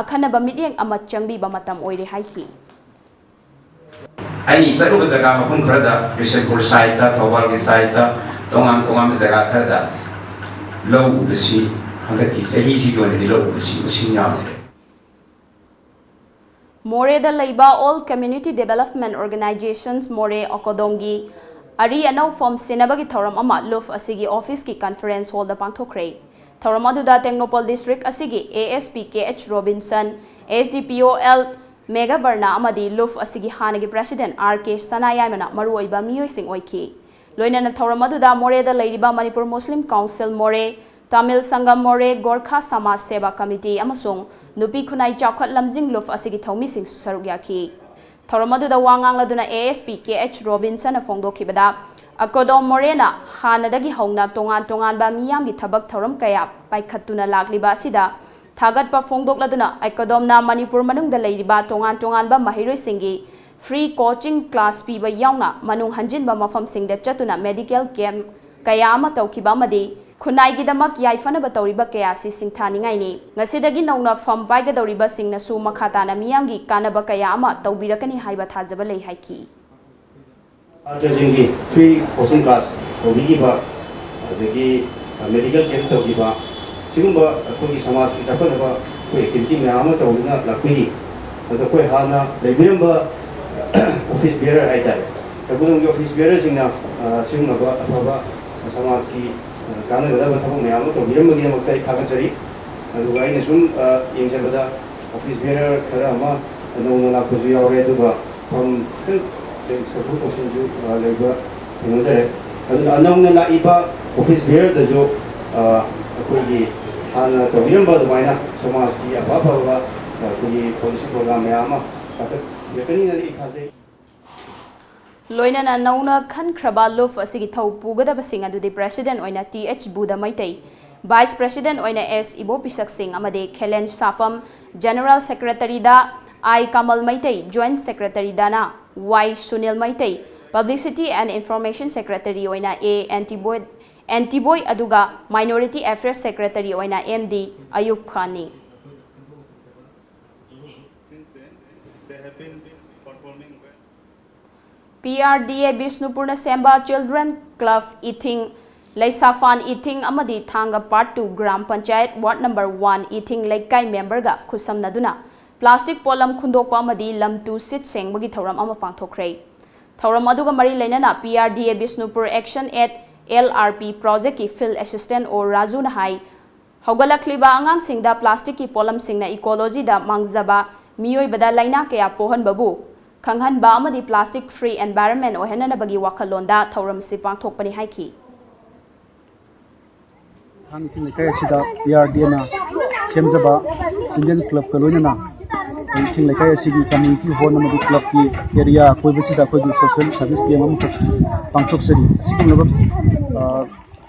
ꯑꯈꯟꯅꯕ ꯃꯤꯠꯌꯦꯡ ꯑꯃ ꯆꯪꯕꯤꯕ ꯃꯇꯝ ꯑꯣꯏꯔꯦ ꯍꯥꯏꯈꯤ꯫ ꯑꯩꯅ ꯆꯠꯂꯨꯕ ꯖꯒꯥ ꯃꯐꯝ ꯈꯔꯗ, ꯕꯤꯁꯦꯝꯄꯨꯔ ꯁꯥꯏꯠꯇ, ꯊꯧꯕꯥꯜꯒꯤ ꯁꯥꯏꯠꯇ, ꯇꯣꯉꯥꯟ ꯇꯣꯉꯥꯟꯕ ꯖꯒꯥ ꯈꯔꯗ ꯂꯧ ꯎꯕꯁꯤ ꯍꯟꯗꯛꯀꯤ ꯆꯍꯤꯁꯤꯒꯤ ꯑꯣꯏꯅꯗꯤ ꯂꯧ ꯎꯕꯁꯤ ꯃꯁꯤꯡ ꯌꯥꯝꯗ꯭ꯔꯦ꯫ ꯃꯣꯔꯦꯗ ꯂꯩꯕ All Community Development Organisations ꯃꯣꯔꯦ, ꯑꯣꯀꯣꯗꯣꯝꯒꯤ ꯑꯔꯤ ꯑꯅꯧ ꯐꯣꯝ ꯁꯤꯟꯅꯕꯒꯤ ꯊꯧꯔꯝ ꯑꯃ ꯂꯨꯐ ꯑꯁꯤꯒꯤ ꯑꯣꯐꯤꯁꯀꯤ ꯀꯟꯐꯔꯦꯟꯁ ꯍꯣꯜꯗ ꯄꯥꯡꯊꯣꯛꯈ꯭ꯔꯦ꯫ ꯊꯧꯔꯝ ꯑꯗꯨꯗ ꯇꯦꯡꯅꯧꯄꯜ ꯗꯤꯁꯇ꯭ꯔꯤꯛ ꯑꯁꯤꯒꯤ ASP KH Robinson, SDPO L ꯃꯦꯘꯕꯔꯅ ꯑꯃꯗꯤ ꯂꯨꯐ ꯑꯁꯤꯒꯤ ꯍꯥꯟꯅꯒꯤ ꯄ꯭ꯔꯦꯁꯤꯗꯦꯟꯠ R K ꯁꯅꯥꯌꯥꯏꯃꯅ ꯃꯔꯨꯑꯣꯏꯕ ꯃꯤꯑꯣꯏꯁꯤꯡ ꯑꯣꯏꯈꯤ꯫ ꯂꯣꯏꯅꯅ ꯊꯧꯔꯝ ꯑꯗꯨꯗ ꯃꯣꯔꯦꯗ ꯂꯩꯔꯤꯕ ꯃꯅꯤꯄꯨꯔ ꯃꯨꯁꯂꯤꯝ ꯀꯥꯎꯟꯁꯤꯜ ꯃꯣꯔꯦ, ꯇꯥꯃꯤꯜ ꯁꯪꯒꯝ ꯃꯣꯔꯦ, ꯒꯣꯔꯈꯥ ꯁꯃꯥꯖ ꯁꯦꯕꯥ ꯀꯃꯤꯇꯤ ꯑꯃꯁꯨꯡ ꯅꯨꯄꯤ ꯈꯨꯟꯅꯥꯏ ꯆꯥꯎꯈꯠ ꯂꯝꯖꯤꯡ ꯂꯨꯐ ꯑꯁꯤꯒꯤ ꯊꯧꯃꯤꯁꯤꯡꯁꯨ ꯁꯔꯨꯛ ꯌꯥꯈꯤ꯫ ꯊꯧꯔꯝ ꯑꯗꯨꯗ ꯋꯥ ꯉꯥꯡꯂꯗꯨꯅ ASP KH ꯔꯣꯕꯤꯟꯁꯟꯅ ꯐꯣꯡꯗꯣꯛꯈꯤꯕꯗ, ꯑꯀꯣꯗꯣꯝ ꯃꯣꯔꯦꯅ ꯍꯥꯟꯅꯗꯒꯤ ꯍꯧꯅ ꯇꯣꯉꯥꯟ ꯇꯣꯉꯥꯟꯕ ꯃꯤꯌꯥꯝꯒꯤ ꯊꯕꯛ ꯊꯧꯔꯝ ꯀꯌꯥ ꯄꯥꯏꯈꯠꯇꯨꯅ ꯂꯥꯛꯂꯤꯕ ꯑꯁꯤꯗ ꯊꯥꯒꯠꯄ ꯐꯣꯡꯗꯣꯛꯂꯗꯨꯅ, ꯑꯀꯣꯗꯣꯝꯅ ꯃꯅꯤꯄꯨꯔ ꯃꯅꯨꯡꯗ ꯂꯩꯔꯤꯕ ꯇꯣꯉꯥꯟ ꯇꯣꯉꯥꯟꯕ ꯃꯍꯩꯔꯣꯏꯁꯤꯡꯒꯤ free coaching class ꯄꯤꯕ ꯌꯥꯎꯅ ꯃꯅꯨꯡ ꯍꯟꯖꯤꯟꯕ ꯃꯐꯝꯁꯤꯡꯗ ꯆꯠꯇꯨꯅ medical camp ꯀꯌꯥ ꯑꯃ ꯇꯧꯈꯤꯕ ꯑꯃꯗꯤ ꯈꯨꯟꯅꯥꯏꯒꯤꯗꯃꯛ ꯌꯥꯏꯐꯅꯕ ꯇꯧꯔꯤꯕ ꯀꯌꯥ ꯑꯁꯤ ꯁꯤꯡꯊꯥꯅꯤꯡꯉꯥꯏꯅꯤ꯫ ꯉꯁꯤꯗꯒꯤ ꯅꯧꯅ ꯐꯝ ꯄꯥꯏꯒꯗꯧꯔꯤꯕꯁꯤꯡꯅꯁꯨ ꯃꯈꯥ ꯇꯥꯅ ꯃꯤꯌꯥꯝꯒꯤ ꯀꯥꯟꯅꯕ ꯀꯌꯥ ꯑꯃ ꯇꯧꯕꯤꯔꯛꯀꯅꯤ ꯍꯥꯏꯕ ꯊꯥꯖꯕ ꯂꯩ ꯍꯥꯏꯈꯤ꯫ ꯁꯥꯇ꯭ꯔꯁꯤꯡꯒꯤ free coaching class ꯇꯧꯕꯤꯈꯤꯕ, ꯑꯗꯒꯤ medical camp ꯇꯧꯈꯤꯕ, ꯁꯤꯒꯨꯝꯕ ꯑꯩꯈꯣꯏꯒꯤ ꯁꯃꯥꯖꯀꯤ ꯆꯥꯎꯈꯠꯅꯕ ꯑꯩꯈꯣꯏ activity ꯃꯌꯥꯝ ꯑꯃ ꯇꯧꯗꯨꯅ ꯂꯥꯛꯄꯤꯔꯤ꯫ ꯑꯗꯣ ꯑꯩꯈꯣꯏ ꯍꯥꯟꯅ ꯂꯩꯕꯤꯔꯝꯕ office bearer ꯍꯥꯏꯇꯥꯔꯦ, ꯇꯧꯕꯨꯗꯣꯡꯒꯤ office bearerꯁꯤꯡꯅ, ꯑ, ꯁꯤꯒꯨꯝꯂꯕ ꯑꯐꯕ ꯁꯃꯥꯖꯀꯤ, ꯑ, ꯀꯥꯟꯅꯒꯗꯕ ꯊꯕꯛ ꯃꯌꯥꯝ ꯑꯃ ꯇꯧꯕꯤꯔꯝꯕꯒꯤꯗꯃꯛꯇ ꯑꯩ ꯊꯥꯒꯠꯆꯔꯤ꯫ ꯑꯗꯨꯒ ꯑꯩꯅ ꯁꯨꯝ, ꯑ, ꯌꯦꯡꯖꯕꯗ office bearer ꯈꯔ ꯑꯃ ꯅꯧꯅ ꯂꯥꯛꯄꯁꯨ ꯌꯥꯎꯔꯦ, ꯑꯗꯨꯒ ꯐꯝ ꯈꯤꯇꯪ ꯆꯦꯟꯖ ꯇꯧꯊꯣꯛ ꯇꯧꯁꯤꯟꯁꯨ, ꯑ, ꯂꯩꯕ ꯊꯦꯡꯅꯖꯔꯦ꯫ ꯑꯗꯨꯅ ꯑꯅꯧꯅ ꯂꯥꯛꯏꯕ office bearerꯗꯁꯨ, ꯑ, ꯑꯩꯈꯣꯏꯒꯤ ꯍꯥꯟꯅ ꯇꯧꯕꯤꯔꯝꯕ ꯑꯗꯨꯃꯥꯏꯅ ꯁꯃꯥꯖꯀꯤ ꯑꯐ ꯑꯐꯕ, ꯑ, ꯑꯩꯈꯣꯏꯒꯤ policy program ꯃꯌꯥꯝ ꯑꯃ ꯄꯥꯏꯈꯠꯄꯤꯔꯛꯀꯅꯤꯅ ꯑꯩ ꯊꯥꯖꯩ꯫ ꯂꯣꯏꯅꯅ ꯅꯧꯅ ꯈꯟꯈ꯭ꯔꯕ ꯂꯨꯐ ꯑꯁꯤꯒꯤ ꯊꯧ ꯄꯨꯒꯗꯕꯁꯤꯡ ꯑꯗꯨꯗꯤ ꯄ꯭ꯔꯦꯁꯤꯗꯦꯟꯠ ꯑꯣꯏꯅ T H Budha Meitei, vice president ꯑꯣꯏꯅ ꯑꯦꯁ ꯏꯕꯣꯄꯤꯁꯛ ꯁꯤꯡ ꯑꯃꯗꯤ ꯈꯦꯂꯦꯟ ꯁꯥꯐꯝ, ꯖꯦꯅꯔꯦꯜ ꯁꯦꯀ꯭ꯔꯦꯇꯔꯤꯗ ꯑꯥꯏ ꯀꯃꯜ ꯃꯩꯇꯩ, ꯖꯣꯏꯟꯠ ꯁꯦꯀ꯭ꯔꯦꯇꯔꯤꯗꯅ Y Sunil Meitei, publicity and information secretary ꯑꯣꯏꯅ ꯑꯦ ꯑꯦꯟꯇꯤꯕꯣꯏ, ꯑꯦꯟꯇꯤꯕꯣꯏ ꯑꯗꯨꯒ ꯃꯥꯏꯅꯣꯔꯤꯇꯤ ꯑꯦꯐꯤꯌꯔꯁ ꯁꯦꯀ꯭ꯔꯦꯇꯔꯤ ꯑꯣꯏꯅ ꯑꯦꯝ ꯗꯤ ꯑꯌꯨꯕ ꯈꯥꯟꯅꯤ꯫ ꯄꯤ ꯑꯥꯔ ꯗꯤ ꯑꯦ ꯕꯤꯁꯅꯨꯄꯨꯔꯅ ꯁꯦꯝꯕ Children Club ꯏꯊꯤꯡ, ꯂꯩꯁꯥꯐꯥꯟ ꯏꯊꯤꯡ ꯑꯃꯗꯤ ꯊꯥꯡꯒ Part two Gram Panchayat Ward Number One ꯏꯊꯤꯡ ꯂꯩꯀꯥꯏ memberꯒ ꯈꯨꯠꯁꯝꯅꯗꯨꯅ plastic ꯄꯣꯠꯂꯝ ꯈꯨꯟꯗꯣꯛꯄ ꯑꯃꯗꯤ ꯂꯝ ꯇꯨ ꯁꯤꯠ ꯁꯦꯡꯕꯒꯤ ꯊꯧꯔꯝ ꯑꯃ ꯄꯥꯡꯊꯣꯛꯈ꯭ꯔꯦ꯫ ꯊꯧꯔꯝ ꯑꯗꯨꯒ ꯃꯔꯤ ꯂꯩꯅꯅ P R D A Bishnupur Action at L R P projectꯀꯤ field assistant O ꯔꯥꯖꯨꯅ ꯍꯥꯏ, ꯍꯧꯒꯠꯂꯛꯂꯤꯕ ꯑꯉꯥꯡꯁꯤꯡꯗ plasticꯀꯤ ꯄꯣꯠꯂꯝꯁꯤꯡꯅ ecologyꯗ ꯃꯥꯡꯖꯕ, ꯃꯤꯑꯣꯏꯕꯗ ꯂꯥꯏꯅꯥ ꯀꯌꯥ ꯄꯣꯛꯍꯟꯕꯕꯨ ꯈꯪꯍꯟꯕ ꯑꯃꯗꯤ plastic free environment ꯑꯣꯏꯍꯟꯅꯅꯕꯒꯤ ꯋꯥꯈꯜꯂꯣꯟꯗ ꯊꯧꯔꯝꯁꯤ ꯄꯥꯡꯊꯣꯛꯄꯅꯤ ꯍꯥꯏꯈꯤ꯫ ꯊꯥꯡ ꯏꯊꯤꯡ ꯂꯩꯀꯥꯏ ꯑꯁꯤꯗ P R D Aꯅ ꯁꯦꯝꯖꯕ Children Clubꯀ ꯂꯣꯏꯅꯅ ꯏꯊꯤꯡ ꯂꯩꯀꯥꯏ ꯑꯁꯤꯒꯤ community hall ꯑꯃꯗꯤ clubꯀꯤ area ꯑꯀꯣꯏꯕꯁꯤꯗ ꯑꯩꯈꯣꯏꯒꯤ social service camp ꯑꯃꯈꯛ ꯄꯥꯡꯊꯣꯛꯆꯔꯤ꯫ ꯑꯁꯤꯒꯨꯝꯂꯕ, ꯑ,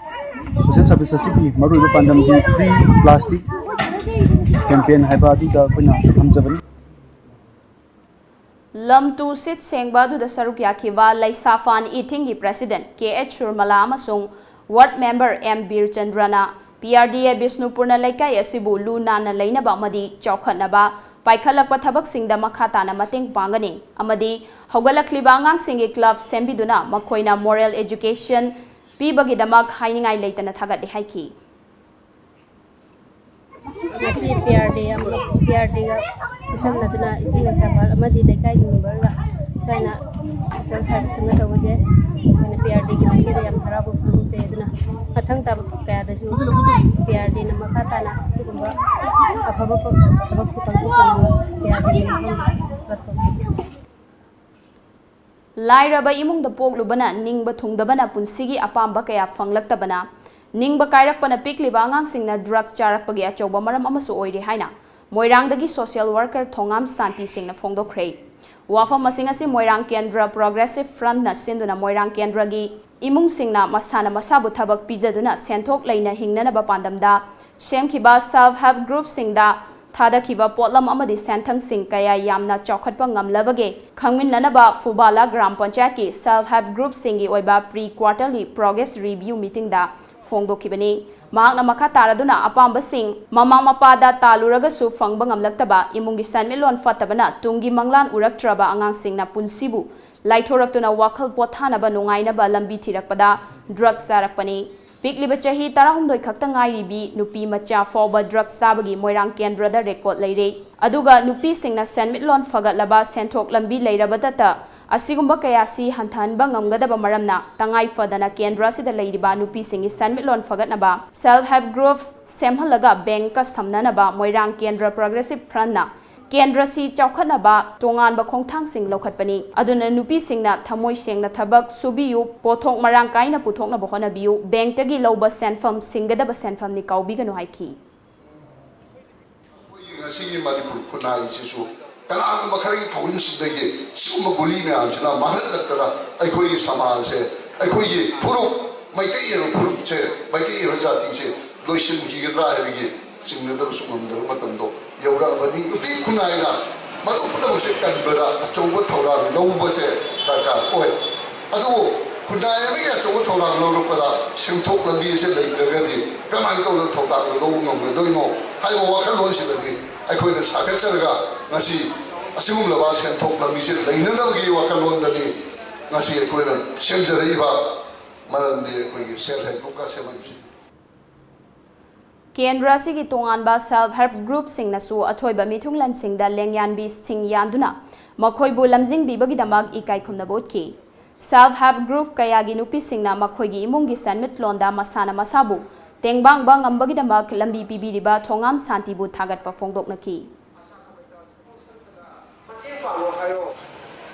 social service ꯑꯁꯤꯒꯤ ꯃꯔꯨꯑꯣꯏꯕ ꯄꯥꯟꯗꯝꯗꯤ Free Plastic Campaign ꯍꯥꯏꯕ ꯑꯗꯨꯗ ꯑꯩꯈꯣꯏꯅ ꯊꯝꯖꯕꯅꯤ꯫ ꯂꯝ ꯇꯨ ꯁꯤꯠ ꯁꯦꯡꯕ ꯑꯗꯨꯗ ꯁꯔꯨꯛ ꯌꯥꯈꯤꯕ ꯂꯩꯁꯥꯐꯥꯟ ꯏꯊꯤꯡꯒꯤ president K H ꯁꯨꯔꯃꯂꯥ ꯑꯃꯁꯨꯡ ward member M ꯕꯤꯔꯆꯟꯗ꯭ꯔꯅ P R D A ꯕꯤꯁꯅꯨꯄꯨꯔꯅ ꯂꯩꯀꯥꯏ ꯑꯁꯤꯕꯨ ꯂꯨ ꯅꯥꯟꯅ ꯂꯩꯅꯕ ꯑꯃꯗꯤ ꯆꯥꯎꯈꯠꯅꯕ ꯄꯥꯏꯈꯠꯂꯛꯄ ꯊꯕꯛꯁꯤꯡꯗ ꯃꯈꯥ ꯇꯥꯅ ꯃꯇꯦꯡ ꯄꯥꯡꯒꯅꯤ ꯑꯃꯗꯤ ꯍꯧꯒꯠꯂꯛꯂꯤꯕ ꯑꯉꯥꯡꯁꯤꯡꯒꯤ club ꯁꯦꯝꯕꯤꯗꯨꯅ ꯃꯈꯣꯏꯅ moral education ꯄꯤꯕꯒꯤꯗꯃꯛ ꯍꯥꯏꯅꯤꯡꯉꯥꯏ ꯂꯩꯇꯅ ꯊꯥꯒꯠꯂꯤ ꯍꯥꯏꯈꯤ꯫ ꯉꯁꯤ P R D ꯑꯃ, P R Dꯒ ꯈꯨꯠꯁꯝꯅꯗꯨꯅ ꯏꯊꯤꯡ ꯂꯩꯁꯥꯐꯥꯟ ꯑꯃꯗꯤ ꯂꯩꯀꯥꯏꯒꯤ memberꯒ ꯁꯨꯃꯥꯏꯅ social service ꯑꯃ ꯇꯧꯕꯁꯦ ꯑꯩꯈꯣꯏꯅ P R Dꯒꯤ ꯃꯥꯏꯀꯩꯗ ꯌꯥꯝ ꯍꯔꯥꯎꯕ ꯐꯣꯡꯗꯣꯛꯆꯩ꯫ ꯑꯗꯨꯅ ꯃꯊꯪ ꯇꯥꯕ ꯀꯌꯥꯗꯁꯨ P R Dꯅ ꯃꯈꯥ ꯇꯥꯅ ꯁꯤꯒꯨꯝꯕ ꯑꯐꯕ ꯊꯕꯛꯁꯤ ꯄꯥꯡꯊꯣꯛꯄꯤꯅꯕ P R Dꯒꯤ ꯃꯐꯝꯗ ꯂꯥꯏꯔꯕ ꯏꯃꯨꯡꯗ ꯄꯣꯛꯂꯨꯕꯅ ꯅꯤꯡꯕ ꯊꯨꯡꯗꯕꯅ ꯄꯨꯟꯁꯤꯒꯤ ꯑꯄꯥꯝꯕ ꯀꯌꯥ ꯐꯪꯂꯛꯇꯕꯅ ꯅꯤꯡꯕ ꯀꯥꯏꯔꯛꯄꯅ ꯄꯤꯛꯂꯤꯕ ꯑꯉꯥꯡꯁꯤꯡꯅ drug ꯆꯥꯔꯛꯄꯒꯤ ꯑꯆꯧꯕ ꯃꯔꯝ ꯑꯃꯁꯨ ꯑꯣꯏꯔꯦ ꯍꯥꯏꯅ ꯃꯣꯏꯔꯥꯡꯗꯒꯤ social worker ꯊꯣꯉꯥꯝ ꯁꯥꯟꯇꯤ ꯁꯤꯡꯅ ꯐꯣꯡꯗꯣꯛꯈ꯭ꯔꯦ꯫ ꯋꯥꯐꯝ ꯑꯁꯤꯡ ꯑꯁꯤ ꯃꯣꯏꯔꯥꯡ ꯀꯦꯟꯗ꯭ꯔ Progressive Frontꯅ ꯁꯤꯟꯗꯨꯅ ꯃꯣꯏꯔꯥꯡ ꯀꯦꯟꯗ꯭ꯔꯒꯤ ꯏꯃꯨꯡꯁꯤꯡꯅ ꯃꯁꯥꯅ ꯃꯁꯥꯕꯨ ꯊꯕꯛ ꯄꯤꯖꯗꯨꯅ ꯁꯦꯟꯊꯣꯛ ꯂꯩꯅ ꯍꯤꯡꯅꯅꯕ ꯄꯥꯟꯗꯝꯗ ꯁꯦꯝꯈꯤꯕ self help groupꯁꯤꯡꯗ ꯊꯥꯗꯈꯤꯕ ꯄꯣꯠꯂꯝ ꯑꯃꯗꯤ ꯁꯦꯟꯊꯪꯁꯤꯡ ꯀꯌꯥ ꯌꯥꯝꯅ ꯆꯥꯎꯈꯠꯄ ꯉꯝꯂꯕꯒꯦ ꯈꯪꯃꯤꯟꯅꯅꯕ ꯐꯨꯕꯥꯂꯥ ꯒ꯭ꯔꯥꯝ ꯄꯟꯆꯥꯌꯠꯀꯤ self help groupꯁꯤꯡꯒꯤ ꯑꯣꯏꯕ pre quarterly progress review meetingꯗ ꯐꯣꯡꯗꯣꯛꯈꯤꯕꯅꯤ꯫ ꯃꯍꯥꯛꯅ ꯃꯈꯥ ꯇꯥꯔꯗꯨꯅ ꯑꯄꯥꯝꯕꯁꯤꯡ ꯃꯃꯥ ꯃꯄꯥꯗ ꯇꯥꯜꯂꯨꯔꯒꯁꯨ ꯐꯪꯕ ꯉꯝꯂꯛꯇꯕ, ꯏꯃꯨꯡꯒꯤ ꯁꯟꯃꯤꯠꯂꯣꯟ ꯐꯠꯇꯕꯅ ꯇꯨꯡꯒꯤ ꯃꯪꯂꯥꯟ ꯎꯔꯛꯇ꯭ꯔꯕ ꯑꯉꯥꯡꯁꯤꯡꯅ ꯄꯨꯟꯁꯤꯕꯨ ꯂꯥꯏꯊꯣꯔꯛꯇꯨꯅ ꯋꯥꯈꯜ ꯄꯣꯊꯥꯅꯕ ꯅꯨꯡꯉꯥꯏꯅꯕ ꯂꯝꯕꯤ ꯊꯤꯔꯛꯄꯗ ꯗ꯭ꯔꯒ ꯆꯥꯔꯛꯄꯅꯤ꯫ ꯄꯤꯛꯂꯤꯕ ꯆꯍꯤ ꯇꯔꯥꯍꯨꯝꯗꯣꯏ ꯈꯛꯇ ꯉꯥꯏꯔꯤꯕꯤ ꯅꯨꯄꯤ ꯃꯆꯥ ꯐꯥꯎꯕ ꯗ꯭ꯔꯒ ꯆꯥꯕꯒꯤ ꯃꯣꯏꯔꯥꯡ ꯀꯦꯟꯗ꯭ꯔꯗ ꯔꯦꯀꯣꯔꯗ ꯂꯩꯔꯦ꯫ ꯑꯗꯨꯒ ꯅꯨꯄꯤꯁꯤꯡꯅ ꯁꯦꯟꯃꯤꯠꯂꯣꯟ ꯐꯒꯠꯂꯕ ꯁꯦꯟꯊꯣꯛ ꯂꯝꯕꯤ ꯂꯩꯔꯕꯇꯇ ꯑꯁꯤꯒꯨꯝꯕ ꯀꯌꯥꯁꯤ ꯍꯟꯊꯍꯟꯕ ꯉꯝꯒꯗꯕ ꯃꯔꯝꯅ ꯇꯉꯥꯏ ꯐꯗꯅ ꯀꯦꯟꯗ꯭ꯔ ꯑꯁꯤꯗ ꯂꯩꯔꯤꯕ ꯅꯨꯄꯤꯁꯤꯡꯒꯤ ꯁꯦꯟꯃꯤꯠꯂꯣꯟ ꯐꯒꯠꯅꯕ self help group ꯁꯦꯝꯍꯜꯂꯒ ꯕꯦꯡꯀ ꯁꯝꯅꯅꯕ ꯃꯣꯏꯔꯥꯡ ꯀꯦꯟꯗ꯭ꯔ ꯄ꯭ꯔꯣꯒ꯭ꯔꯦꯁꯤꯚ ꯐ꯭ꯔꯟꯠꯅ ꯀꯦꯟꯗ꯭ꯔꯁꯤ ꯆꯥꯎꯈꯠꯅꯕ ꯇꯣꯉꯥꯟꯕ ꯈꯣꯡꯊꯥꯡꯁꯤꯡ ꯂꯧꯈꯠꯄꯅꯤ꯫ ꯑꯗꯨꯅ ꯅꯨꯄꯤꯁꯤꯡꯅ ꯊꯃꯣꯏ ꯁꯦꯡꯅ ꯊꯕꯛ ꯁꯨꯕꯤꯌꯨ, ꯄꯣꯠꯊꯣꯛ ꯃꯔꯥꯡ ꯀꯥꯏꯅ ꯄꯨꯊꯣꯛꯅꯕ ꯍꯣꯠꯅꯕꯤꯌꯨ, ꯕꯦꯡꯛꯇꯒꯤ ꯂꯧꯕ ꯁꯦꯟꯐꯝ ꯁꯤꯡꯒꯗꯕ ꯁꯦꯟꯐꯝꯅꯤ ꯀꯥꯎꯕꯤꯒꯅꯨ ꯍꯥꯏꯈꯤ꯫ ꯑꯩꯈꯣꯏꯒꯤ ꯉꯁꯤꯒꯤ ꯃꯅꯤꯄꯨꯔ ꯈꯨꯟꯅꯥꯏꯁꯤꯁꯨ ꯀꯅꯥꯒꯨꯝꯕ ꯈꯔꯒꯤ ꯊꯧꯑꯣꯏꯡꯁꯤꯗꯒꯤ ꯁꯤꯒꯨꯝꯕ ꯒꯨꯂꯤ ꯃꯌꯥꯝꯁꯤꯅ ꯃꯥꯡꯍꯜꯂꯛꯇꯅ ꯑꯩꯈꯣꯏꯒꯤ ꯁꯃꯥꯖꯁꯦ, ꯑꯩꯈꯣꯏꯒꯤ ꯐꯨꯔꯨꯞ, ꯃꯩꯇꯩ ꯍꯥꯏꯕ ꯐꯨꯔꯨꯞꯁꯦ, ꯃꯩꯇꯩ ꯍꯥꯏꯕ ꯖꯥꯇꯤꯁꯦ ꯂꯣꯏꯁꯤꯟꯈꯤꯒꯗ꯭ꯔꯥ ꯍꯥꯏꯕꯒꯤ ꯆꯤꯡꯅꯗꯕꯁꯨ ꯉꯝꯗꯕ ꯃꯇꯝꯗꯣ ꯌꯧꯔꯛꯑꯕꯅꯤ꯫ ꯅꯨꯄꯤ ꯈꯨꯟꯅꯥꯏꯅ ꯃꯗꯨ ꯄꯨꯝꯅꯃꯛꯁꯦ ꯀꯟꯕꯗ ꯑꯆꯧꯕ ꯊꯧꯗꯥꯡ ꯂꯧꯕꯁꯦ ꯗꯔꯀꯥꯔ ꯑꯣꯏ꯫ ꯑꯗꯨꯕꯨ ꯈꯨꯟꯅꯥꯏ ꯑꯃꯒꯤ ꯑꯆꯧꯕ ꯊꯧꯗꯥꯡ ꯂꯧꯔꯛꯄꯗ ꯁꯦꯟꯊꯣꯛ ꯂꯝꯕꯤ ꯑꯁꯦ ꯂꯩꯇ꯭ꯔꯒꯗꯤ ꯀꯃꯥꯏꯅ ꯇꯧꯗꯅ ꯊꯧꯗꯥꯡꯗꯣ ꯂꯧꯕ ꯉꯝꯒꯗꯣꯏꯅꯣ ꯍꯥꯏꯕ ꯋꯥꯈꯜꯂꯣꯟꯁꯤꯗꯗꯤ ꯑꯩꯈꯣꯏꯅ ꯁꯥꯒꯠꯆꯔꯒ ꯉꯁꯤ ꯑꯁꯤꯒꯨꯝꯂꯕ ꯁꯦꯟꯊꯣꯛ ꯂꯝꯕꯤꯁꯦ ꯂꯩꯅꯅꯕꯒꯤ ꯋꯥꯈꯜꯂꯣꯟꯗꯅꯤ ꯉꯁꯤ ꯑꯩꯈꯣꯏꯅ ꯁꯦꯝꯖꯔꯛꯏꯕ, ꯃꯔꯝꯗꯤ ꯑꯩꯈꯣꯏꯒꯤ self help group ꯀ ꯁꯦꯝꯃꯛꯏꯕꯁꯤ꯫ ꯀꯦꯟꯗ꯭ꯔ ꯑꯁꯤꯒꯤ ꯇꯣꯉꯥꯟꯕ self help group ꯁꯤꯡꯅꯁꯨ ꯑꯊꯣꯏꯕ ꯃꯤꯊꯨꯡꯂꯦꯟꯁꯤꯡꯗ ꯂꯦꯡꯌꯥꯟꯕꯤꯁꯤꯡ ꯌꯥꯟꯗꯨꯅ ꯃꯈꯣꯏꯕꯨ ꯂꯝꯖꯤꯡꯕꯤꯕꯒꯤꯗꯃꯛ ꯏꯀꯥꯏ ꯈꯨꯝꯅꯕ ꯎꯠꯈꯤ꯫ Self help group ꯀꯌꯥꯒꯤ ꯅꯨꯄꯤꯁꯤꯡꯅ ꯃꯈꯣꯏꯒꯤ ꯏꯃꯨꯡꯒꯤ ꯁꯦꯟꯃꯤꯠꯂꯣꯟꯗ ꯃꯁꯥꯅ ꯃꯁꯥꯕꯨ ꯇꯦꯡꯕꯥꯡꯕ ꯉꯝꯕꯒꯤꯗꯃꯛ ꯂꯝꯕꯤ ꯄꯤꯕꯤꯔꯤꯕ ꯊꯣꯉꯥꯝ ꯁꯥꯟꯇꯤꯕꯨ ꯊꯥꯒꯠꯄ ꯐꯣꯡꯗꯣꯛꯅꯈꯤ꯫ ꯃꯇꯦꯡ ꯄꯥꯡꯉꯣ ꯍꯥꯏꯌꯣ꯫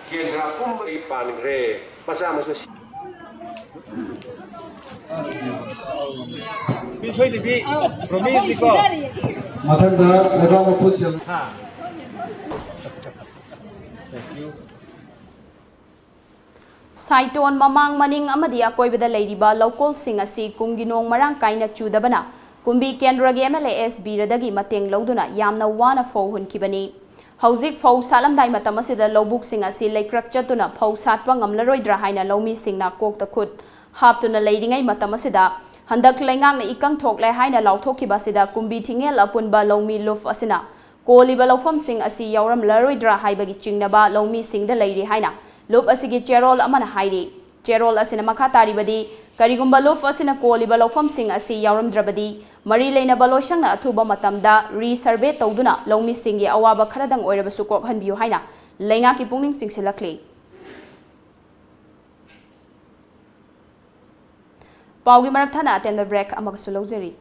ꯀꯦꯟꯗ꯭ꯔ ꯄꯨꯝꯕꯒꯤ ꯄꯥꯟꯈ꯭ꯔꯦ꯫ ꯃꯆꯥ ꯃꯁꯨ ꯁꯤ- ꯃꯤ ꯁꯣꯏꯗꯕꯤ, ꯄ꯭ꯔꯣꯃꯤꯁꯅꯤꯀꯣ꯫ ꯃꯊꯪꯗ ꯂꯩꯕꯥꯛ ꯃꯄꯨ ꯁꯦꯝ- ꯍꯥ꯫ ꯁꯥꯏꯇꯣꯟ ꯃꯃꯥꯡ, ꯃꯅꯤꯡ ꯑꯃꯗꯤ ꯑꯀꯣꯏꯕꯗ ꯂꯩꯔꯤꯕ ꯂꯧꯀꯣꯜꯁꯤꯡ ꯑꯁꯤ ꯀꯨꯝꯒꯤ ꯅꯣꯡ ꯃꯔꯥꯡ ꯀꯥꯏꯅ ꯆꯨꯗꯕꯅ ꯀꯨꯝꯕꯤ ꯀꯦꯟꯗ꯭ꯔꯒꯤ M L A S ꯕꯤꯔꯗꯒꯤ ꯃꯇꯦꯡ ꯂꯧꯗꯨꯅ ꯌꯥꯝꯅ ꯋꯥꯅ ꯐꯧ ꯍꯨꯟꯈꯤꯕꯅꯤ꯫ ꯍꯧꯖꯤꯛ ꯐꯧ ꯁꯥꯠꯂꯝꯗꯥꯏ ꯃꯇꯝ ꯑꯁꯤꯗ ꯂꯧꯕꯨꯛꯁꯤꯡ ꯑꯁꯤ ꯂꯩꯀ꯭ꯔꯛ ꯆꯠꯇꯨꯅ ꯐꯧ ꯁꯥꯠꯄ ꯉꯝꯂꯔꯣꯏꯗ꯭ꯔꯥ ꯍꯥꯏꯅ ꯂꯧꯃꯤꯁꯤꯡꯅ ꯀꯣꯛꯇ ꯈꯨꯠ ꯍꯥꯞꯇꯨꯅ ꯂꯩꯔꯤꯉꯩ ꯃꯇꯝ ꯑꯁꯤꯗ ꯍꯟꯗꯛ ꯂꯩꯉꯥꯛꯅ ꯏꯀꯪ ꯊꯣꯛꯂꯦ ꯍꯥꯏꯅ ꯂꯥꯎꯊꯣꯛꯈꯤꯕ ꯑꯁꯤꯗ ꯀꯨꯝꯕꯤ ꯊꯤꯡꯉꯦꯜ ꯑꯄꯨꯟꯕ ꯂꯧꯃꯤ ꯂꯨꯞ ꯑꯁꯤꯅ ꯀꯣꯜꯂꯤꯕ ꯂꯧꯐꯝꯁꯤꯡ ꯑꯁꯤ ꯌꯥꯎꯔꯝꯂꯔꯣꯏꯗ꯭ꯔꯥ ꯍꯥꯏꯕꯒꯤ ꯆꯤꯡꯅꯕ ꯂꯧꯃꯤꯁꯤꯡꯗ ꯂꯩꯔꯤ ꯍꯥꯏꯅ ꯂꯨꯞ ꯑꯁꯤꯒꯤ ꯆꯦꯔꯣꯜ ꯑꯃꯅ ꯍꯥꯏꯔꯤ꯫ ꯆꯦꯔꯣꯜ ꯑꯁꯤꯅ ꯃꯈꯥ ꯇꯥꯔꯤꯕꯗꯤ, ꯀꯔꯤꯒꯨꯝꯕ ꯂꯨꯞ ꯑꯁꯤꯅ ꯀꯣꯜꯂꯤꯕ ꯂꯧꯐꯝꯁꯤꯡ ꯑꯁꯤ ꯌꯥꯎꯔꯝꯗ꯭ꯔꯕꯗꯤ, ꯃꯔꯤ ꯂꯩꯅꯕ ꯂꯣꯏꯁꯪꯅ ꯑꯊꯨꯕ ꯃꯇꯝꯗ ꯔꯤꯁꯔꯚꯦ ꯇꯧꯗꯨꯅ ꯂꯧꯃꯤꯁꯤꯡꯒꯤ ꯑꯋꯥꯕ ꯈꯔꯗꯪ ꯑꯣꯏꯔꯕꯁꯨ ꯀꯣꯛꯍꯟꯕꯤꯌꯨ ꯍꯥꯏꯅ ꯂꯩꯉꯥꯛꯀꯤ ꯄꯨꯛꯅꯤꯡ ꯆꯤꯡꯁꯤꯜꯂꯛꯂꯤ꯫ ꯄꯥꯎꯒꯤ ꯃꯔꯛ ꯊꯠꯅ ꯑꯇꯦꯟꯕ ꯕ꯭ꯔꯦꯛ ꯑꯃꯒꯁꯨ ꯂꯧꯖꯔꯤ꯫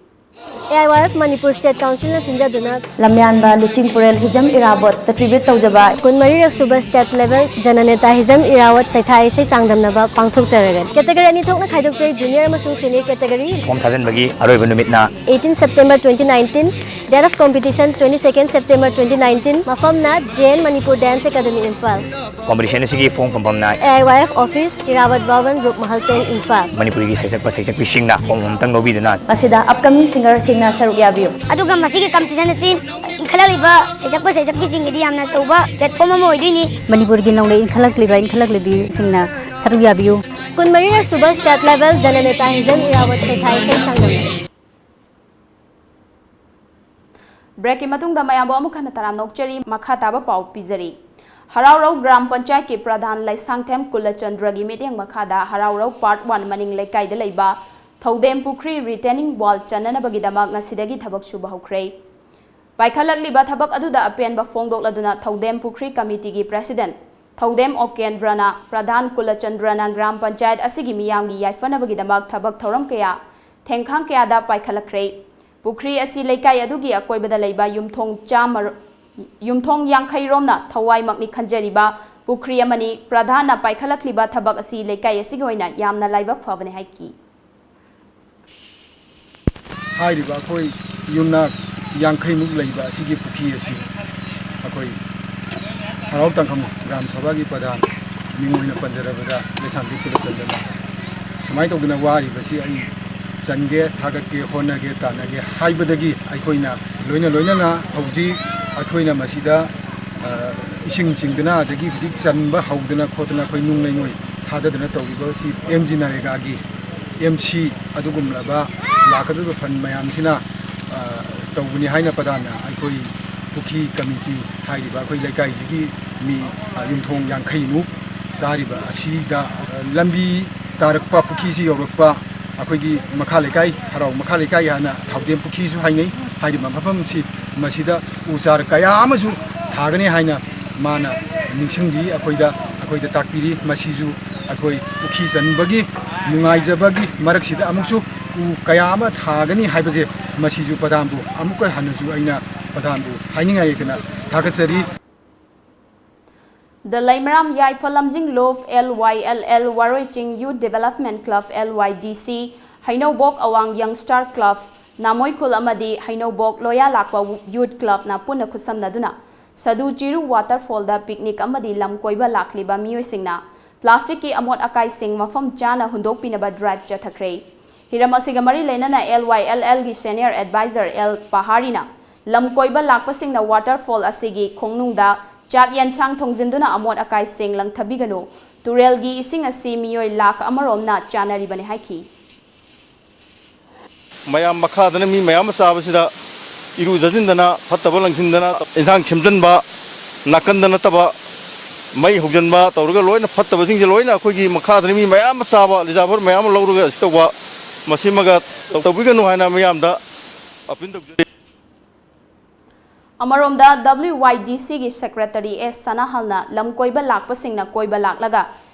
A I Y F Manipur state ꯀꯥꯎꯟꯁꯤꯜꯅ ꯁꯤꯟꯖꯗꯨꯅ ꯂꯝꯌꯥꯟꯕ ꯂꯨꯆꯤꯡ ꯄꯨꯔꯦꯜ ꯍꯤꯖꯝ ꯏꯔꯥꯕꯣꯠ ꯇ ꯇ꯭ꯔꯤꯕ꯭ꯌꯨꯠ ꯇꯧꯖꯕ ꯀꯨꯟꯃꯔꯤꯔꯛ ꯁꯨꯕ ꯁ꯭ꯇꯦꯠ ꯂꯦꯚꯦꯜ ꯖꯅꯅꯦꯇꯥ ꯍꯤꯖꯝ ꯏꯔꯥꯕꯣꯠ ꯁꯩꯊꯥ ꯏꯁꯩ ꯆꯥꯡꯗꯝꯅꯕ ꯄꯥꯡꯊꯣꯛꯆꯔꯒꯅꯤ꯫ ꯀꯦꯇꯦꯒꯣꯔꯤ ꯑꯅꯤ ꯊꯣꯛꯅ ꯈꯥꯏꯗꯣꯛꯆꯩ, ꯖꯨꯅꯤꯌꯔ ꯑꯃꯁꯨꯡ ꯁꯦꯅꯤꯌꯔ ꯀꯦꯇꯦꯒꯣꯔꯤ꯫ ꯐꯣꯝ ꯊꯥꯖꯤꯟꯕꯒꯤ ꯑꯔꯣꯏꯕ ꯅꯨꯃꯤꯠꯅ eighteen September twenty nineteen, date of competition twenty second September twenty nineteen, ꯃꯐꯝꯅ J N Manipur dance academy Imphal. Competition ꯑꯁꯤꯒꯤ ꯐꯣꯝ ꯐꯝꯐꯝꯅ A I Y F office, Irabot Bhavan, group ꯃꯍꯜ ꯇꯦꯟ, ꯏꯝꯐꯥꯜ꯫ ꯃꯅꯤꯄꯨꯔꯤꯒꯤ ꯁꯩꯁꯛꯄ ꯁꯩꯁꯛꯄꯤꯁꯤꯡꯅ ꯐꯣꯝ ꯑꯃꯇꯪ ꯂꯧꯕꯤꯗꯨꯅ ꯃꯁꯤꯗ ꯑꯞꯀꯃꯤꯡ ꯁꯤꯡꯒꯔꯁꯤꯡꯅ ꯁꯔꯨꯛ ꯌꯥꯕꯤꯌꯨ꯫ ꯑꯗꯨꯒ ꯃꯁꯤꯒꯤ ꯀꯝꯄꯤꯇꯤꯁꯟ ꯑꯁꯤ ꯏꯟꯈꯠꯂꯛꯂꯤꯕ ꯁꯩꯁꯛꯄ ꯁꯩꯁꯛꯄꯤꯁꯤꯡꯒꯤꯗꯤ ꯌꯥꯝꯅ ꯑꯆꯧꯕ ꯄ꯭ꯂꯦꯠꯐꯣꯝ ꯑꯃ ꯑꯣꯏꯗꯣꯏꯅꯤ꯫ ꯃꯅꯤꯄꯨꯔꯒꯤ ꯅꯧꯅ ꯏꯟꯈꯠꯂꯛꯂꯤꯕ ꯏꯟꯈꯠꯂꯛꯂꯤꯕꯤꯁꯤꯡꯅ ꯁꯔꯨꯛ ꯌꯥꯕꯤꯌꯨ꯫ ꯀꯨꯟꯃꯔꯤꯔꯛ ꯁꯨꯕ ꯁ꯭ꯇꯦꯠ ꯂꯦꯚꯦꯜ ꯖꯅꯅꯦꯇꯥ ꯍꯤꯖꯝ ꯏꯔꯥꯕꯠ ꯁꯩꯊꯥ ꯏꯁꯩ ꯆꯥꯡꯗꯝꯅꯕ꯫ ꯕ꯭ꯔꯦꯛꯀꯤ ꯃꯇꯨꯡꯗ ꯃꯌꯥꯝꯕꯨ ꯑꯃꯨꯛ ꯍꯟꯅ ꯇꯔꯥꯝꯅ ꯑꯣꯛꯆꯔꯤ꯫ ꯃꯈꯥ ꯇꯥꯕ ꯄꯥꯎ ꯄꯤꯖꯔꯤ꯫ ꯍꯔꯥꯎꯔꯧ ꯒ꯭ꯔꯥꯝ ꯄꯟꯆꯥꯌꯠꯀꯤ ꯄ꯭ꯔꯙꯥꯟ ꯂꯩꯁꯥꯡꯊꯦꯝ ꯀꯨꯂꯆꯟꯗ꯭ꯔꯒꯤ ꯃꯤꯠꯌꯦꯡ ꯃꯈꯥꯗ ꯍꯔꯥꯎꯔꯧ ꯄꯥꯔꯠ ꯋꯥꯟ ꯃꯅꯤꯡ ꯂꯩꯀꯥꯏꯗ ꯂꯩꯕ ꯊꯧꯗꯦꯝ ꯄꯨꯈ꯭ꯔꯤ ꯔꯤꯇꯦꯅꯤꯡ ꯋꯥꯜ ꯆꯟꯅꯅꯕꯒꯤꯗꯃꯛ ꯉꯁꯤꯗꯒꯤ ꯊꯕꯛ ꯁꯨꯕ ꯍꯧꯈ꯭ꯔꯦ꯫ ꯄꯥꯏꯈꯠꯂꯛꯂꯤꯕ ꯊꯕꯛ ꯑꯗꯨꯗ ꯑꯄꯦꯟꯕ ꯐꯣꯡꯗꯣꯛꯂꯗꯨꯅ ꯊꯧꯗꯦꯝ ꯄꯨꯈ꯭ꯔꯤ ꯀꯃꯤꯇꯤꯒꯤ ꯄ꯭ꯔꯦꯁꯤꯗꯦꯟꯠ ꯊꯧꯗꯦꯝ ꯑꯣꯀꯦꯟꯗ꯭ꯔꯅ ꯄ꯭ꯔꯙꯥꯟ ꯀꯨꯂꯆꯟꯗ꯭ꯔꯅ ꯒ꯭ꯔꯥꯝ ꯄꯟꯆꯥꯌꯠ ꯑꯁꯤꯒꯤ ꯃꯤꯌꯥꯝꯒꯤ ꯌꯥꯏꯐꯅꯕꯒꯤꯗꯃꯛ ꯊꯕꯛ ꯊꯧꯔꯝ ꯀꯌꯥ ꯊꯦꯡꯈꯥꯡ ꯀꯌꯥꯗ ꯄꯥꯏꯈꯠꯂꯛꯈ꯭ꯔꯦ꯫ ꯄꯨꯈ꯭ꯔꯤ ꯑꯁꯤ ꯂꯩꯀꯥꯏ ꯑꯗꯨꯒꯤ ꯑꯀꯣꯏꯕꯗ ꯂꯩꯕ ꯌꯨꯝꯊꯣꯡ ꯆꯥꯝꯃ, ꯌꯨꯝꯊꯣꯡ ꯌꯥꯡꯈꯩ ꯔꯣꯝꯅ ꯊꯋꯥꯏꯃꯛꯅꯤ ꯈꯟꯖꯔꯤꯕ ꯄꯨꯈ꯭ꯔꯤ ꯑꯃꯅꯤ꯫ ꯄ꯭ꯔꯙꯥꯟꯅ ꯄꯥꯏꯈꯠꯂꯛꯂꯤꯕ ꯊꯕꯛ ꯑꯁꯤ ꯂꯩꯀꯥꯏ ꯑꯁꯤꯒꯤ ꯑꯣꯏꯅ ꯌꯥꯝꯅ ꯂꯥꯏꯕꯛ ꯐꯕꯅꯤ ꯍꯥꯏꯈꯤ꯫ ꯍꯥꯏꯔꯤꯕ ꯑꯩꯈꯣꯏ ꯌꯨꯝꯅꯥꯛ ꯌꯥꯡꯈꯩꯃꯨꯛ ꯂꯩꯕ ꯑꯁꯤꯒꯤ ꯄꯨꯈ꯭ꯔꯤ ꯑꯁꯤ ꯑꯩꯈꯣꯏ ꯍꯔꯥꯎ ꯇꯥꯡꯈꯃꯨ ꯒ꯭ꯔꯥꯝ ꯁꯚꯥꯒꯤ ꯄ꯭ꯔꯙꯥꯟ ꯃꯤꯡ ꯑꯣꯏꯅ ꯄꯟꯖꯔꯕꯗ ꯂꯩꯁꯥꯡꯊꯦꯝ ꯀꯨꯂꯆꯟꯗ꯭ꯔꯅ ꯁꯨꯃꯥꯏꯅ ꯇꯧꯗꯅ ꯋꯥꯔꯤꯕꯁꯤ ꯑꯩ ꯆꯟꯒꯦ, ꯊꯥꯒꯠꯀꯦ, ꯍꯣꯠꯅꯒꯦ, ꯇꯥꯟꯅꯒꯦ ꯍꯥꯏꯕꯗꯒꯤ ꯑꯩꯈꯣꯏꯅ ꯂꯣꯏꯅ ꯂꯣꯏꯅꯅ ꯍꯧꯖꯤꯛ ꯑꯩꯈꯣꯏꯅ ꯃꯁꯤꯗ, ꯑ, ꯏꯁꯤꯡ ꯆꯤꯡꯗꯅ ꯑꯗꯒꯤ ꯍꯧꯖꯤꯛ ꯆꯟꯕ ꯍꯧꯗꯅ ꯈꯣꯠꯇꯅ ꯑꯩꯈꯣꯏ ꯅꯨꯡ ꯂꯩꯉꯣꯏ ꯊꯥꯗꯗꯅ ꯇꯧꯔꯤꯕ ꯑꯁꯤ ꯑꯦꯝ ꯖꯤ ꯅꯔꯦꯒꯥꯒꯤ ꯑꯦꯝ ꯁꯤ ꯑꯗꯨꯒꯨꯝꯂꯕ ꯂꯥꯛꯀꯗꯧꯔꯤꯕ ꯐꯟ ꯃꯌꯥꯝꯁꯤꯅ, ꯑ, ꯇꯧꯕꯅꯤ ꯍꯥꯏꯅ ꯄ꯭ꯔꯙꯥꯟꯅ ꯑꯩꯈꯣꯏ ꯄꯨꯈ꯭ꯔꯤ ꯀꯃꯤꯇꯤ ꯍꯥꯏꯔꯤꯕ ꯑꯩꯈꯣꯏ ꯂꯩꯀꯥꯏꯁꯤꯒꯤ ꯃꯤ, ꯑ, ꯌꯨꯝꯊꯣꯡ ꯌꯥꯡꯈꯩꯃꯨꯛ ꯆꯥꯔꯤꯕ ꯑꯁꯤꯗ, ꯑ, ꯂꯝꯕꯤ ꯇꯥꯔꯛꯄ, ꯄꯨꯈ꯭ꯔꯤꯁꯤ ꯌꯧꯔꯛꯄ, ꯑꯩꯈꯣꯏꯒꯤ ꯃꯈꯥ ꯂꯩꯀꯥꯏ, ꯍꯔꯥꯎ ꯃꯈꯥ ꯂꯩꯀꯥꯏ ꯍꯥꯏꯅ ꯊꯥꯎꯗꯦꯝ ꯄꯨꯈ꯭ꯔꯤꯁꯨ ꯍꯥꯏꯅꯩ꯫ ꯍꯥꯏꯔꯤꯕ ꯃꯐꯝꯁꯤ, ꯃꯁꯤꯗ ꯎ ꯆꯥꯔ ꯀꯌꯥ ꯑꯃꯁꯨ ꯊꯥꯒꯅꯤ ꯍꯥꯏꯅ ꯃꯥꯅ ꯅꯤꯡꯁꯤꯡꯕꯤ, ꯑꯩꯈꯣꯏꯗ, ꯑꯩꯈꯣꯏꯗ ꯇꯥꯛꯄꯤꯔꯤ꯫ ꯃꯁꯤꯁꯨ ꯑꯩꯈꯣꯏ ꯄꯨꯈ꯭ꯔꯤ ꯆꯟꯕꯒꯤ ꯅꯨꯡꯉꯥꯏꯖꯕꯒꯤ ꯃꯔꯛꯁꯤꯗ ꯑꯃꯨꯛꯁꯨ ꯎ ꯀꯌꯥ ꯑꯃ ꯊꯥꯒꯅꯤ ꯍꯥꯏꯕꯁꯦ, ꯃꯁꯤꯁꯨ ꯄ꯭ꯔꯙꯥꯟꯕꯨ ꯑꯃꯨꯛꯀ ꯍꯟꯅꯁꯨ ꯑꯩꯅ ꯄ꯭ꯔꯙꯥꯟꯕꯨ ꯍꯥꯏꯅꯤꯡꯉꯥꯏ ꯂꯩꯇꯅ ꯊꯥꯒꯠꯆꯔꯤ꯫ The Leimaram Yaiphalamjing Love, L Y L L, Waroiching Youth Development Club, L Y D C, Hainaubok Awang Young Star Club, Namoikhul ꯑꯃꯗꯤ ꯍꯩꯅꯧꯕꯣꯛ ꯂꯣꯌꯥ ꯂꯥꯛꯄ Youth Club ꯅ ꯄꯨꯟꯅ ꯈꯨꯠꯁꯝꯅꯗꯨꯅ ꯁꯗꯨ ꯆꯤꯔꯨ Waterfall ꯗ picnic ꯑꯃꯗꯤ ꯂꯝ ꯀꯣꯏꯕ ꯂꯥꯛꯂꯤꯕ ꯃꯤꯑꯣꯏꯁꯤꯡꯅ plastic ꯀꯤ ꯑꯃꯣꯠ ꯑꯀꯥꯏꯁꯤꯡ ꯃꯐꯝ ꯆꯥꯅ ꯍꯨꯟꯗꯣꯛꯄꯤꯅꯕ drive ꯆꯠꯊꯈ꯭ꯔꯦ꯫ ꯍꯤꯔꯝ ꯑꯁꯤꯒ ꯃꯔꯤ ꯂꯩꯅꯅ L Y L L ꯒꯤ Senior Advisor L ꯄꯍꯥꯔꯤꯅ ꯂꯝ ꯀꯣꯏꯕ ꯂꯥꯛꯄꯁꯤꯡꯅ Waterfall ꯑꯁꯤꯒꯤ ꯈꯣꯡꯅꯨꯡꯗ ꯆꯥꯛ ꯌꯦꯟꯁꯥꯡ ꯊꯣꯡꯖꯤꯟꯗꯨꯅ ꯑꯃꯣꯠ ꯑꯀꯥꯏꯁꯤꯡ ꯂꯪꯊꯕꯤꯒꯅꯨ, ꯇꯨꯔꯦꯜꯒꯤ ꯏꯁꯤꯡ ꯑꯁꯤ ꯃꯤꯑꯣꯏ ꯂꯥꯈ ꯑꯃꯔꯣꯝꯅ ꯆꯥꯅꯔꯤꯕꯅꯤ ꯍꯥꯏꯈꯤ꯫ ꯃꯌꯥꯝ ꯃꯈꯥꯗꯅ ꯃꯤ ꯃꯌꯥꯝ ꯑꯃ ꯆꯥꯕꯁꯤꯗ ꯏꯔꯨ ꯖꯁꯤꯟꯗꯅ, ꯐꯠꯇꯕ ꯂꯪꯁꯤꯟꯗꯅ, ꯏꯟꯁꯥꯡ ꯁꯦꯝꯖꯤꯟꯕ, ꯅꯥꯀꯟꯗ ꯅꯠꯇꯕ ꯃꯩ ꯍꯧꯖꯤꯟꯕ ꯇꯧꯔꯒ ꯂꯣꯏꯅ ꯐꯠꯇꯕꯁꯤꯡꯁꯦ ꯂꯣꯏꯅ ꯑꯩꯈꯣꯏꯒꯤ ꯃꯈꯥꯗꯅ ꯃꯤ ꯃꯌꯥꯝ ꯑꯃ ꯆꯥꯕ, ꯂꯤꯖꯥꯕꯔ ꯃꯌꯥꯝ ꯑꯃ ꯂꯧꯔꯒ ꯑꯁꯤ ꯇꯧꯕ, ꯃꯁꯤꯃꯒ ꯇꯧꯕꯤꯒꯅꯨ ꯍꯥꯏꯅ ꯃꯤꯌꯥꯝꯗ ꯑꯄꯤꯜ ꯇꯧꯖꯔꯤ꯫ ꯑꯃꯔꯣꯝꯗ W Y D C ꯒꯤ Secretary S ꯁꯅꯥꯍꯜꯅ ꯂꯝ ꯀꯣꯏꯕ ꯂꯥꯛꯄꯁꯤꯡꯅ ꯀꯣꯏꯕ ꯂꯥꯛꯂꯒ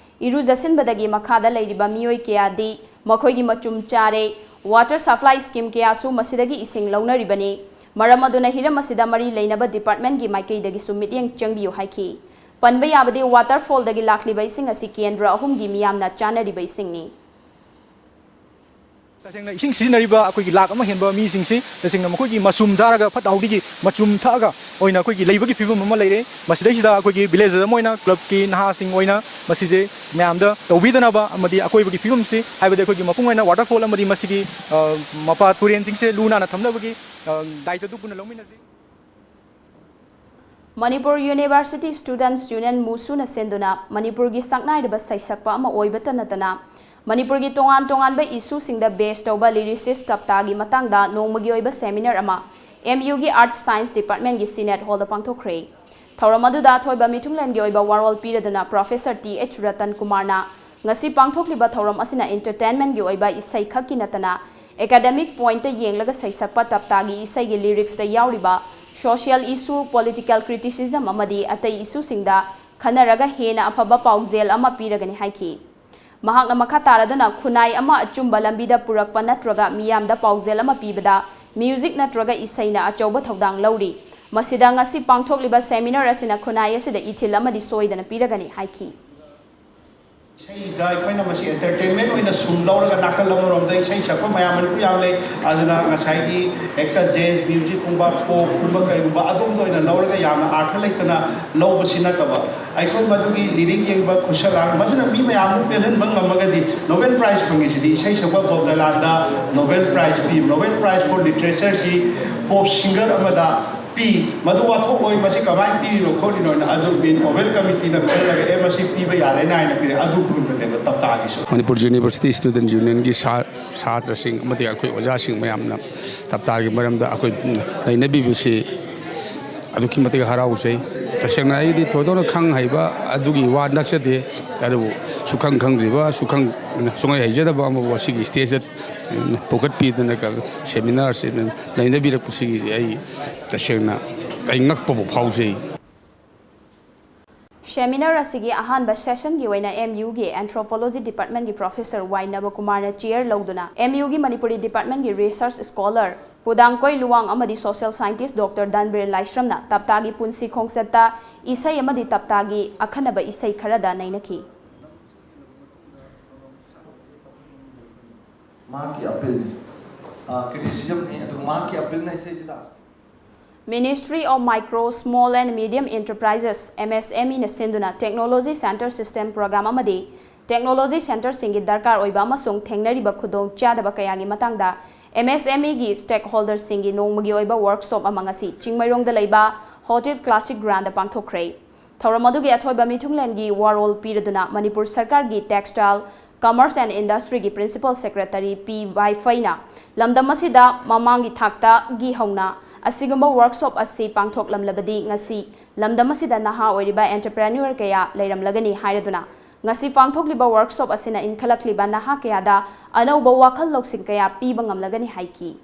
ꯏꯔꯨꯖꯁꯤꯟꯕꯗꯒꯤ ꯃꯈꯥꯗ ꯂꯩꯔꯤꯕ ꯃꯤꯑꯣꯏ ꯀꯌꯥꯗꯤ ꯃꯈꯣꯏꯒꯤ ꯃꯆꯨꯝ ꯆꯥꯔꯦ, water supply scheme ꯀꯌꯥꯁꯨ ꯃꯁꯤꯗꯒꯤ ꯏꯁꯤꯡ ꯂꯧꯅꯔꯤꯕꯅꯤ꯫ ꯃꯔꯝ ꯑꯗꯨꯅ ꯍꯤꯔꯝ ꯑꯁꯤꯗ ꯃꯔꯤ ꯂꯩꯅꯕ department ꯀꯤ ꯃꯥꯏꯀꯩꯗꯒꯤꯁꯨ ꯃꯤꯠꯌꯦꯡ ꯆꯪꯕꯤꯌꯨ ꯍꯥꯏꯈꯤ꯫ ꯄꯟꯕ ꯌꯥꯕꯗꯤ waterfall ꯗꯒꯤ ꯂꯥꯛꯂꯤꯕ ꯏꯁꯤꯡ ꯑꯁꯤ ꯀꯦꯟꯗ꯭ꯔ ꯑꯍꯨꯝꯒꯤ ꯃꯤꯌꯥꯝꯅ ꯆꯥꯅꯔꯤꯕ ꯏꯁꯤꯡꯅꯤ꯫ ꯇꯁꯦꯡꯅ ꯏꯁꯤꯡ ꯁꯤꯖꯤꯟꯅꯔꯤꯕ ꯑꯩꯈꯣꯏꯒꯤ ꯂꯥꯛ ꯑꯃ ꯍꯦꯟꯕ ꯃꯤꯁꯤꯡꯁꯤ ꯇꯁꯦꯡꯅ ꯃꯈꯣꯏꯒꯤ ꯃꯆꯨꯝ ꯆꯥꯔꯒ ꯐꯠꯇ ꯍꯥꯎꯗꯤꯒꯤ ꯃꯆꯨꯝ ꯊꯛꯑꯒ ꯑꯣꯏꯅ ꯑꯩꯈꯣꯏꯒꯤ ꯂꯩꯕꯒꯤ ꯐꯤꯕꯝ ꯑꯃ ꯂꯩꯔꯦ꯫ ꯃꯁꯤꯗꯩꯁꯤꯗ ꯑꯩꯈꯣꯏꯒꯤ villager ꯑꯃ ꯑꯣꯏꯅ club ꯀꯤ ꯅꯍꯥꯁꯤꯡ ꯑꯣꯏꯅ ꯃꯁꯤꯁꯦ ꯃꯌꯥꯝꯗ ꯇꯧꯕꯤꯗꯅꯕ ꯑꯃꯗꯤ ꯑꯀꯣꯏꯕꯒꯤ ꯐꯤꯕꯝꯁꯤ, ꯍꯥꯏꯕꯗꯤ ꯑꯩꯈꯣꯏꯒꯤ ꯃꯄꯨꯡ ꯑꯣꯏꯅ waterfall ꯑꯃꯗꯤ ꯃꯁꯤꯒꯤ, ꯑ, ꯃꯄꯥ ꯇꯨꯔꯦꯟꯁꯤꯡꯁꯦ ꯂꯨ ꯅꯥꯟꯅ ꯊꯝꯅꯕꯒꯤ, ꯑ, ꯗꯥꯏꯇꯗꯨ ꯄꯨꯟꯅ ꯂꯧꯃꯤꯟꯅꯁꯤ꯫ Manipur University Students Union, MUSU ꯅ ꯁꯤꯟꯗꯨꯅ ꯃꯅꯤꯄꯨꯔꯒꯤ ꯁꯛꯅꯥꯏꯔꯕ ꯁꯩꯁꯛꯄ ꯑꯃ ꯑꯣꯏꯕꯇ ꯅꯠꯇꯅ ꯃꯅꯤꯄꯨꯔꯒꯤ ꯇꯣꯉꯥꯟ ꯇꯣꯉꯥꯟꯕ issue ꯁꯤꯡꯗ base ꯇꯧꯕ lyricist ꯇꯞꯇꯥꯒꯤ ꯃꯇꯥꯡꯗ ꯅꯣꯡꯃꯒꯤ ꯑꯣꯏꯕ seminar ꯑꯃ M U ꯒꯤ Arts Science Department ꯀꯤ CNET Hall ꯗ ꯄꯥꯡꯊꯣꯛꯈ꯭ꯔꯦ꯫ ꯊꯧꯔꯝ ꯑꯗꯨꯗ ꯑꯊꯣꯏꯕ ꯃꯤꯊꯨꯡꯂꯦꯟꯒꯤ ꯑꯣꯏꯕ ꯋꯥꯔꯣꯜ ꯄꯤꯔꯗꯨꯅ Professor T H Ratan Kumar ꯅ ꯉꯁꯤ ꯄꯥꯡꯊꯣꯛꯂꯤꯕ ꯊꯧꯔꯝ ꯑꯁꯤꯅ entertainment ꯒꯤ ꯑꯣꯏꯕ ꯏꯁꯩ ꯈꯛꯀꯤ ꯅꯠꯇꯅ academic point ꯇ ꯌꯦꯡꯂꯒ ꯁꯩꯁꯛꯄ ꯇꯞꯇꯥꯒꯤ ꯏꯁꯩꯒꯤ lyrics ꯇ ꯌꯥꯎꯔꯤꯕ social issue, political criticism ꯑꯃꯗꯤ ꯑꯇꯩ issue ꯁꯤꯡꯗ ꯈꯟꯅꯔꯒ ꯍꯦꯟꯅ ꯑꯐꯕ ꯄꯥꯎꯖꯦꯜ ꯑꯃ ꯄꯤꯔꯒꯅꯤ ꯍꯥꯏꯈꯤ꯫ ꯃꯍꯥꯛꯅ ꯃꯈꯥ ꯇꯥꯔꯗꯨꯅ ꯈꯨꯟꯅꯥꯏ ꯑꯃ ꯑꯆꯨꯝꯕ ꯂꯝꯕꯤꯗ ꯄꯨꯔꯛꯄ ꯅꯠꯇ꯭ꯔꯒ ꯃꯤꯌꯥꯝꯗ ꯄꯥꯎꯖꯦꯜ ꯑꯃ ꯄꯤꯕꯗ music ꯅꯠꯇ꯭ꯔꯒ ꯏꯁꯩꯅ ꯑꯆꯧꯕ ꯊꯧꯗꯥꯡ ꯂꯧꯔꯤ꯫ ꯃꯁꯤꯗ ꯉꯁꯤ ꯄꯥꯡꯊꯣꯛꯂꯤꯕ seminar ꯑꯁꯤꯅ ꯈꯨꯟꯅꯥꯏ ꯑꯁꯤꯗ ꯏꯊꯤꯜ ꯑꯃꯗꯤ ꯁꯣꯏꯗꯅ ꯄꯤꯔꯒꯅꯤ ꯍꯥꯏꯈꯤ꯫ ꯏꯁꯩꯗ ꯑꯩꯈꯣꯏꯅ ꯃꯁꯤ entertainment ꯑꯣꯏꯅ ꯁꯨꯝ ꯂꯧꯔꯒ ꯅꯥꯀꯜ ꯑꯃꯔꯣꯝꯗ ꯏꯁꯩ ꯁꯛꯄ ꯃꯌꯥꯝ ꯃꯅꯤꯄꯨꯔ ꯌꯥꯝ ꯂꯩ꯫ ꯑꯗꯨꯅ ꯉꯁꯥꯏꯒꯤ ꯍꯦꯛꯇ jazz music ꯀꯨꯝꯕ, pop ꯀꯨꯝꯕ, ꯀꯩꯒꯨꯝꯕ ꯑꯗꯣꯝꯗ ꯑꯣꯏꯅ ꯂꯧꯔꯒ ꯌꯥꯝꯅ ꯑꯥꯔꯊ ꯂꯩꯇꯅ ꯂꯧꯕꯁꯤ ꯅꯠꯇꯕ, ꯑꯩꯈꯣꯏ ꯃꯗꯨꯒꯤ lyric ꯌꯦꯡꯕ ꯈꯨꯠꯁꯛ ꯂꯥꯡ ꯃꯗꯨꯅ ꯃꯤ ꯃꯌꯥꯝ ꯑꯃ ꯄꯦꯜꯍꯟꯕ ꯉꯝꯃꯒꯗꯤ, Nobel Prize ꯐꯪꯉꯤꯁꯤꯗꯤ ꯏꯁꯩ ꯁꯛꯄ ꯕꯣꯕ ꯗꯤꯂꯥꯟꯗ Nobel Prize ꯄꯤ, Nobel Prize for Literature ꯁꯤ pop singer ꯑꯃꯗ ꯄꯤ꯫ ꯃꯗꯨ ꯋꯥꯊꯣꯛ ꯑꯣꯏ, ꯃꯁꯤ ꯀꯃꯥꯏꯅ ꯄꯤꯔꯤꯅꯣ ꯈꯣꯠꯂꯤꯅꯣ ꯍꯥꯏꯅ ꯑꯗꯨ ꯃꯤꯟ Nobel Committee ꯅ ꯈꯜꯂꯒ ꯑꯦ ꯃꯁꯤ ꯄꯤꯕ ꯌꯥꯔꯦꯅ ꯍꯥꯏꯅ ꯄꯤꯔꯦ꯫ ꯑꯗꯨꯒꯨꯝꯕꯅꯦꯕ ꯇꯞꯇꯥꯒꯤꯁꯨ꯫ ꯃꯅꯤꯄꯨꯔ University Student Union ꯒꯤ ꯁꯥ-, ꯁꯥꯇ꯭ꯔꯁꯤꯡ ꯑꯃꯗꯤ ꯑꯩꯈꯣꯏ ꯑꯣꯖꯥꯁꯤꯡ ꯃꯌꯥꯝꯅ ꯇꯞꯇꯥꯒꯤ ꯃꯔꯝꯗ ꯑꯩꯈꯣꯏ ꯅꯩꯅꯕꯤꯕꯁꯤ ꯑꯗꯨꯛꯀꯤ ꯃꯇꯤꯛ ꯍꯔꯥꯎꯖꯩ꯫ ꯇꯁꯦꯡꯅ ꯑꯩꯗꯤ ꯊꯣꯏꯗꯣꯛꯅ ꯈꯪ ꯍꯩꯕ ꯑꯗꯨꯒꯤ ꯋꯥ ꯅꯠꯆꯗꯦ, ꯑꯗꯨꯕꯨ ꯁꯨꯈꯪ ꯈꯪꯗ꯭ꯔꯤꯕ, ꯁꯨꯈꯪ ꯁꯨꯡꯍꯩ ꯍꯩꯖꯗꯕ ꯑꯃꯕꯨ ꯑꯁꯤꯒꯤ stage ꯇ ꯄꯨꯈꯠꯄꯤꯗꯅ seminar ꯁꯤ ꯅꯩꯅꯕꯤꯔꯛꯄꯁꯤꯒꯤꯗꯤ ꯑꯩ ꯇꯁꯦꯡꯅ ꯑꯩ ꯉꯛꯄꯕꯨ ꯐꯥꯎꯖꯩ꯫ Seminar ꯑꯁꯤꯒꯤ ꯑꯍꯥꯟꯕ session ꯒꯤ ꯑꯣꯏꯅ M U ꯒꯤ Anthropology Department ꯀꯤ Professor ꯋꯥꯏ ꯅꯕꯀꯨꯃꯥꯔꯅ chair ꯂꯧꯗꯨꯅ M U ꯒꯤ ꯃꯅꯤꯄꯨꯔꯤ department ꯀꯤ research scholar ꯄꯨꯗꯥꯡꯀꯣꯏ ꯂꯨꯋꯥꯡ ꯑꯃꯗꯤ social scientist Doctor ꯗꯟꯕꯤꯔ ꯂꯥꯏꯁ꯭ꯔꯝꯅ ꯇꯞꯇꯥꯒꯤ ꯄꯨꯟꯁꯤ ꯈꯣꯡꯆꯠꯇ ꯏꯁꯩ ꯑꯃꯗꯤ ꯇꯞꯇꯥꯒꯤ ꯑꯈꯟꯅꯕ ꯏꯁꯩ ꯈꯔꯗ ꯅꯩꯅꯈꯤ꯫ ꯃꯍꯥꯛꯀꯤ ꯑꯄꯤꯜꯅꯤ꯫ ꯑ, criticism ꯅꯤ, ꯑꯗꯨꯒ ꯃꯍꯥꯛꯀꯤ ꯑꯄꯤꯜꯅ ꯏꯁꯩꯁꯤꯗ Ministry of Micro, Small and Medium Enterprises, M S M E ꯅ ꯁꯤꯟꯗꯨꯅ Technology Center System Program ꯑꯃꯗꯤ Technology Center ꯁꯤꯡꯒꯤ ꯗꯔꯀꯥꯔ ꯑꯣꯏꯕ ꯑꯃꯁꯨꯡ ꯊꯦꯡꯅꯔꯤꯕ ꯈꯨꯗꯣꯡ ꯆꯥꯗꯕ ꯀꯌꯥꯒꯤ ꯃꯇꯥꯡꯗ M S M E ꯒꯤ stakeholder ꯁꯤꯡꯒꯤ ꯅꯣꯡꯃꯒꯤ ꯑꯣꯏꯕ workshop ꯑꯃ ꯉꯁꯤ ꯆꯤꯡꯃꯩꯔꯣꯡꯗ ꯂꯩꯕ Hotel Classic Grand ꯗ ꯄꯥꯡꯊꯣꯛꯈ꯭ꯔꯦ꯫ ꯊꯧꯔꯝ ꯑꯗꯨꯒꯤ ꯑꯊꯣꯏꯕ ꯃꯤꯊꯨꯡꯂꯦꯟꯒꯤ ꯋꯥꯔꯣꯜ ꯄꯤꯔꯗꯨꯅ ꯃꯅꯤꯄꯨꯔ ꯁꯔꯀꯥꯔꯒꯤ Textile, Commerce and Industry ꯒꯤ Principal Secretary ꯄꯤ ꯋꯥꯏꯐꯩꯅ ꯂꯝꯗꯝ ꯑꯁꯤꯗ ꯃꯃꯥꯡꯒꯤ ꯊꯥꯛꯇꯒꯤ ꯍꯧꯅ ꯑꯁꯤꯒꯨꯝꯕ workshop ꯑꯁꯤ ꯄꯥꯡꯊꯣꯛꯂꯝꯂꯕꯗꯤ ꯉꯁꯤ ꯂꯝꯗꯝ ꯑꯁꯤꯗ ꯅꯍꯥ ꯑꯣꯏꯔꯤꯕ entrepreneur ꯀꯌꯥ ꯂꯩꯔꯝꯂꯒꯅꯤ ꯍꯥꯏꯔꯗꯨꯅ, ꯉꯁꯤ ꯄꯥꯡꯊꯣꯛꯂꯤꯕ workshop ꯑꯁꯤꯅ ꯏꯟꯈꯠꯂꯛꯂꯤꯕ ꯅꯍꯥ ꯀꯌꯥꯗ ꯑꯅꯧꯕ ꯋꯥꯈꯜ ꯂꯧꯁꯤꯡ ꯀꯌꯥ ꯄꯤꯕ ꯉꯝꯂꯒꯅꯤ ꯍꯥꯏꯈꯤ꯫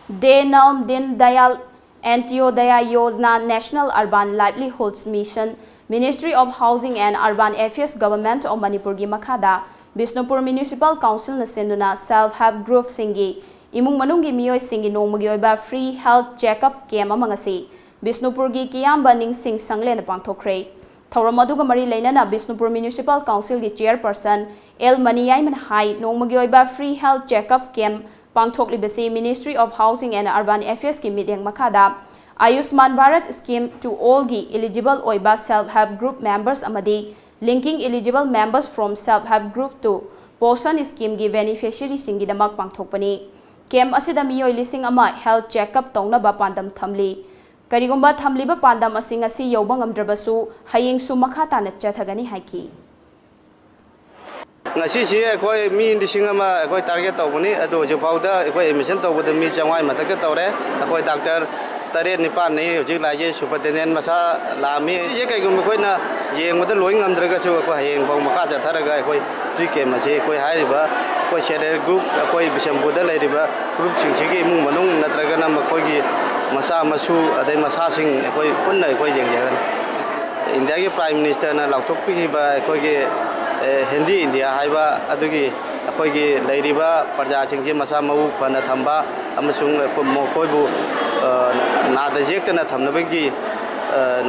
Deenal Deen Dayal Antyodaya Yojana National Urban Livelihoods Mission, Ministry of Housing and Urban Affairs, Government of ꯃꯅꯤꯄꯨꯔꯒꯤ ꯃꯈꯥꯗ ꯕꯤꯁꯅꯨꯄꯨꯔ Municipal Councilꯅ ꯁꯤꯟꯗꯨꯅ self help groupꯁꯤꯡꯒꯤ ꯏꯃꯨꯡ ꯃꯅꯨꯡꯒꯤ ꯃꯤꯑꯣꯏꯁꯤꯡꯒꯤ ꯅꯣꯡꯃꯒꯤ ꯑꯣꯏꯕ free health checkup camp ꯑꯃ ꯉꯁꯤ ꯕꯤꯁꯅꯨꯄꯨꯔꯒꯤ ꯀꯤꯌꯥꯝꯕ ꯅꯤꯡꯁꯤꯡ ꯁꯪꯂꯦꯟꯗ ꯄꯥꯡꯊꯣꯛꯈ꯭ꯔꯦ꯫ ꯊꯧꯔꯝ ꯑꯗꯨꯒ ꯃꯔꯤ ꯂꯩꯅꯅ ꯕꯤꯁꯅꯨꯄꯨꯔ Municipal Councilꯒꯤ Chairperson ꯑꯦꯜ ꯃꯅꯤꯌꯥꯏꯃꯅ ꯍꯥꯏ, ꯅꯣꯡꯃꯒꯤ ꯑꯣꯏꯕ free health checkup camp ꯄꯥꯡꯊꯣꯛꯂꯤꯕꯁꯤ Ministry of Housing and Urban Affairsꯀꯤ ꯃꯤꯠꯌꯦꯡ ꯃꯈꯥꯗ Ayushman Bharat Scheme to Allꯒꯤ eligible ꯑꯣꯏꯕ self help group members ꯑꯃꯗꯤ linking eligible members from self help group to Poshan Schemeꯒꯤ beneficiaryꯁꯤꯡꯒꯤꯗꯃꯛ ꯄꯥꯡꯊꯣꯛꯄꯅꯤ꯫ Camp ꯑꯁꯤꯗ ꯃꯤꯑꯣꯏ ꯂꯤꯁꯤꯡ ꯑꯃ health checkup ꯇꯧꯅꯕ ꯄꯥꯟꯗꯝ ꯊꯝꯂꯤ꯫ ꯀꯔꯤꯒꯨꯝꯕ ꯊꯝꯂꯤꯕ ꯄꯥꯟꯗꯝ ꯑꯁꯤ ꯉꯁꯤ ꯌꯧꯕ ꯉꯝꯗ꯭ꯔꯕꯁꯨ, ꯍꯌꯦꯡꯁꯨ ꯃꯈꯥ ꯇꯥꯅ ꯆꯠꯊꯒꯅꯤ ꯍꯥꯏꯈꯤ꯫ ꯉꯁꯤꯁꯤ ꯑꯩꯈꯣꯏ ꯃꯤ ꯂꯤꯁꯤꯡ ꯑꯃ ꯑꯩꯈꯣꯏ target ꯇꯧꯕꯅꯤ, ꯑꯗꯨ ꯍꯧꯖꯤꯛ ꯐꯥꯎꯗ ꯑꯩꯈꯣꯏ admission ꯇꯧꯕꯗ ꯃꯤ ꯆꯥꯝꯃꯉꯥ ꯃꯊꯛꯇ ꯇꯧꯔꯦ꯫ ꯑꯩꯈꯣꯏ doctor ꯇꯔꯦꯠ ꯅꯤꯄꯥꯟꯅꯤ ꯍꯧꯖꯤꯛ ꯂꯥꯛꯏꯁꯦ, superintendent ꯃꯁꯥ ꯂꯥꯛꯑꯝꯃꯤ꯫ ꯁꯤꯁꯦ ꯀꯩꯒꯨꯝꯕ ꯑꯩꯈꯣꯏꯅ ꯌꯦꯡꯕꯗ ꯂꯣꯏ ꯉꯝꯗ꯭ꯔꯒꯁꯨ, ꯑꯩꯈꯣꯏ ꯍꯌꯦꯡ ꯐꯥꯎ ꯃꯈꯥ ꯆꯠꯊꯔꯒ ꯑꯩꯈꯣꯏ ꯁꯤ camp ꯑꯁꯤ ꯑꯩꯈꯣꯏ ꯍꯥꯏꯔꯤꯕ ꯑꯩꯈꯣꯏ self help group, ꯑꯩꯈꯣꯏ ꯕꯤꯁꯦꯝꯄꯨꯔꯗ ꯂꯩꯔꯤꯕ groupꯁꯤꯡꯁꯤꯒꯤ ꯏꯃꯨꯡ ꯃꯅꯨꯡ ꯅꯠꯇ꯭ꯔꯒꯅ ꯃꯈꯣꯏꯒꯤ ꯃꯆꯥ ꯃꯁꯨ ꯑꯗꯩ ꯃꯁꯥꯁꯤꯡ ꯑꯩꯈꯣꯏ ꯄꯨꯟꯅ ꯑꯩꯈꯣꯏ ꯌꯦꯡꯖꯒꯅꯤ꯫ ꯏꯟꯗꯤꯌꯥꯒꯤ Prime Ministerꯅ ꯂꯥꯎꯊꯣꯛꯄꯤꯈꯤꯕ ꯑꯩꯈꯣꯏꯒꯤ, ꯑꯦ, Healthy India ꯍꯥꯏꯕ ꯑꯗꯨꯒꯤ ꯑꯩꯈꯣꯏꯒꯤ ꯂꯩꯔꯤꯕ ꯄ꯭ꯔꯖꯥꯁꯤꯡꯁꯦ ꯃꯁꯥ ꯃꯎ ꯐꯅ ꯊꯝꯕ ꯑꯃꯁꯨꯡ ꯑꯩꯈꯣꯏ, ꯃꯈꯣꯏꯕꯨ, ꯑ, ꯅꯥꯗ ꯌꯦꯛꯇꯅ ꯊꯝꯅꯕꯒꯤ, ꯑ,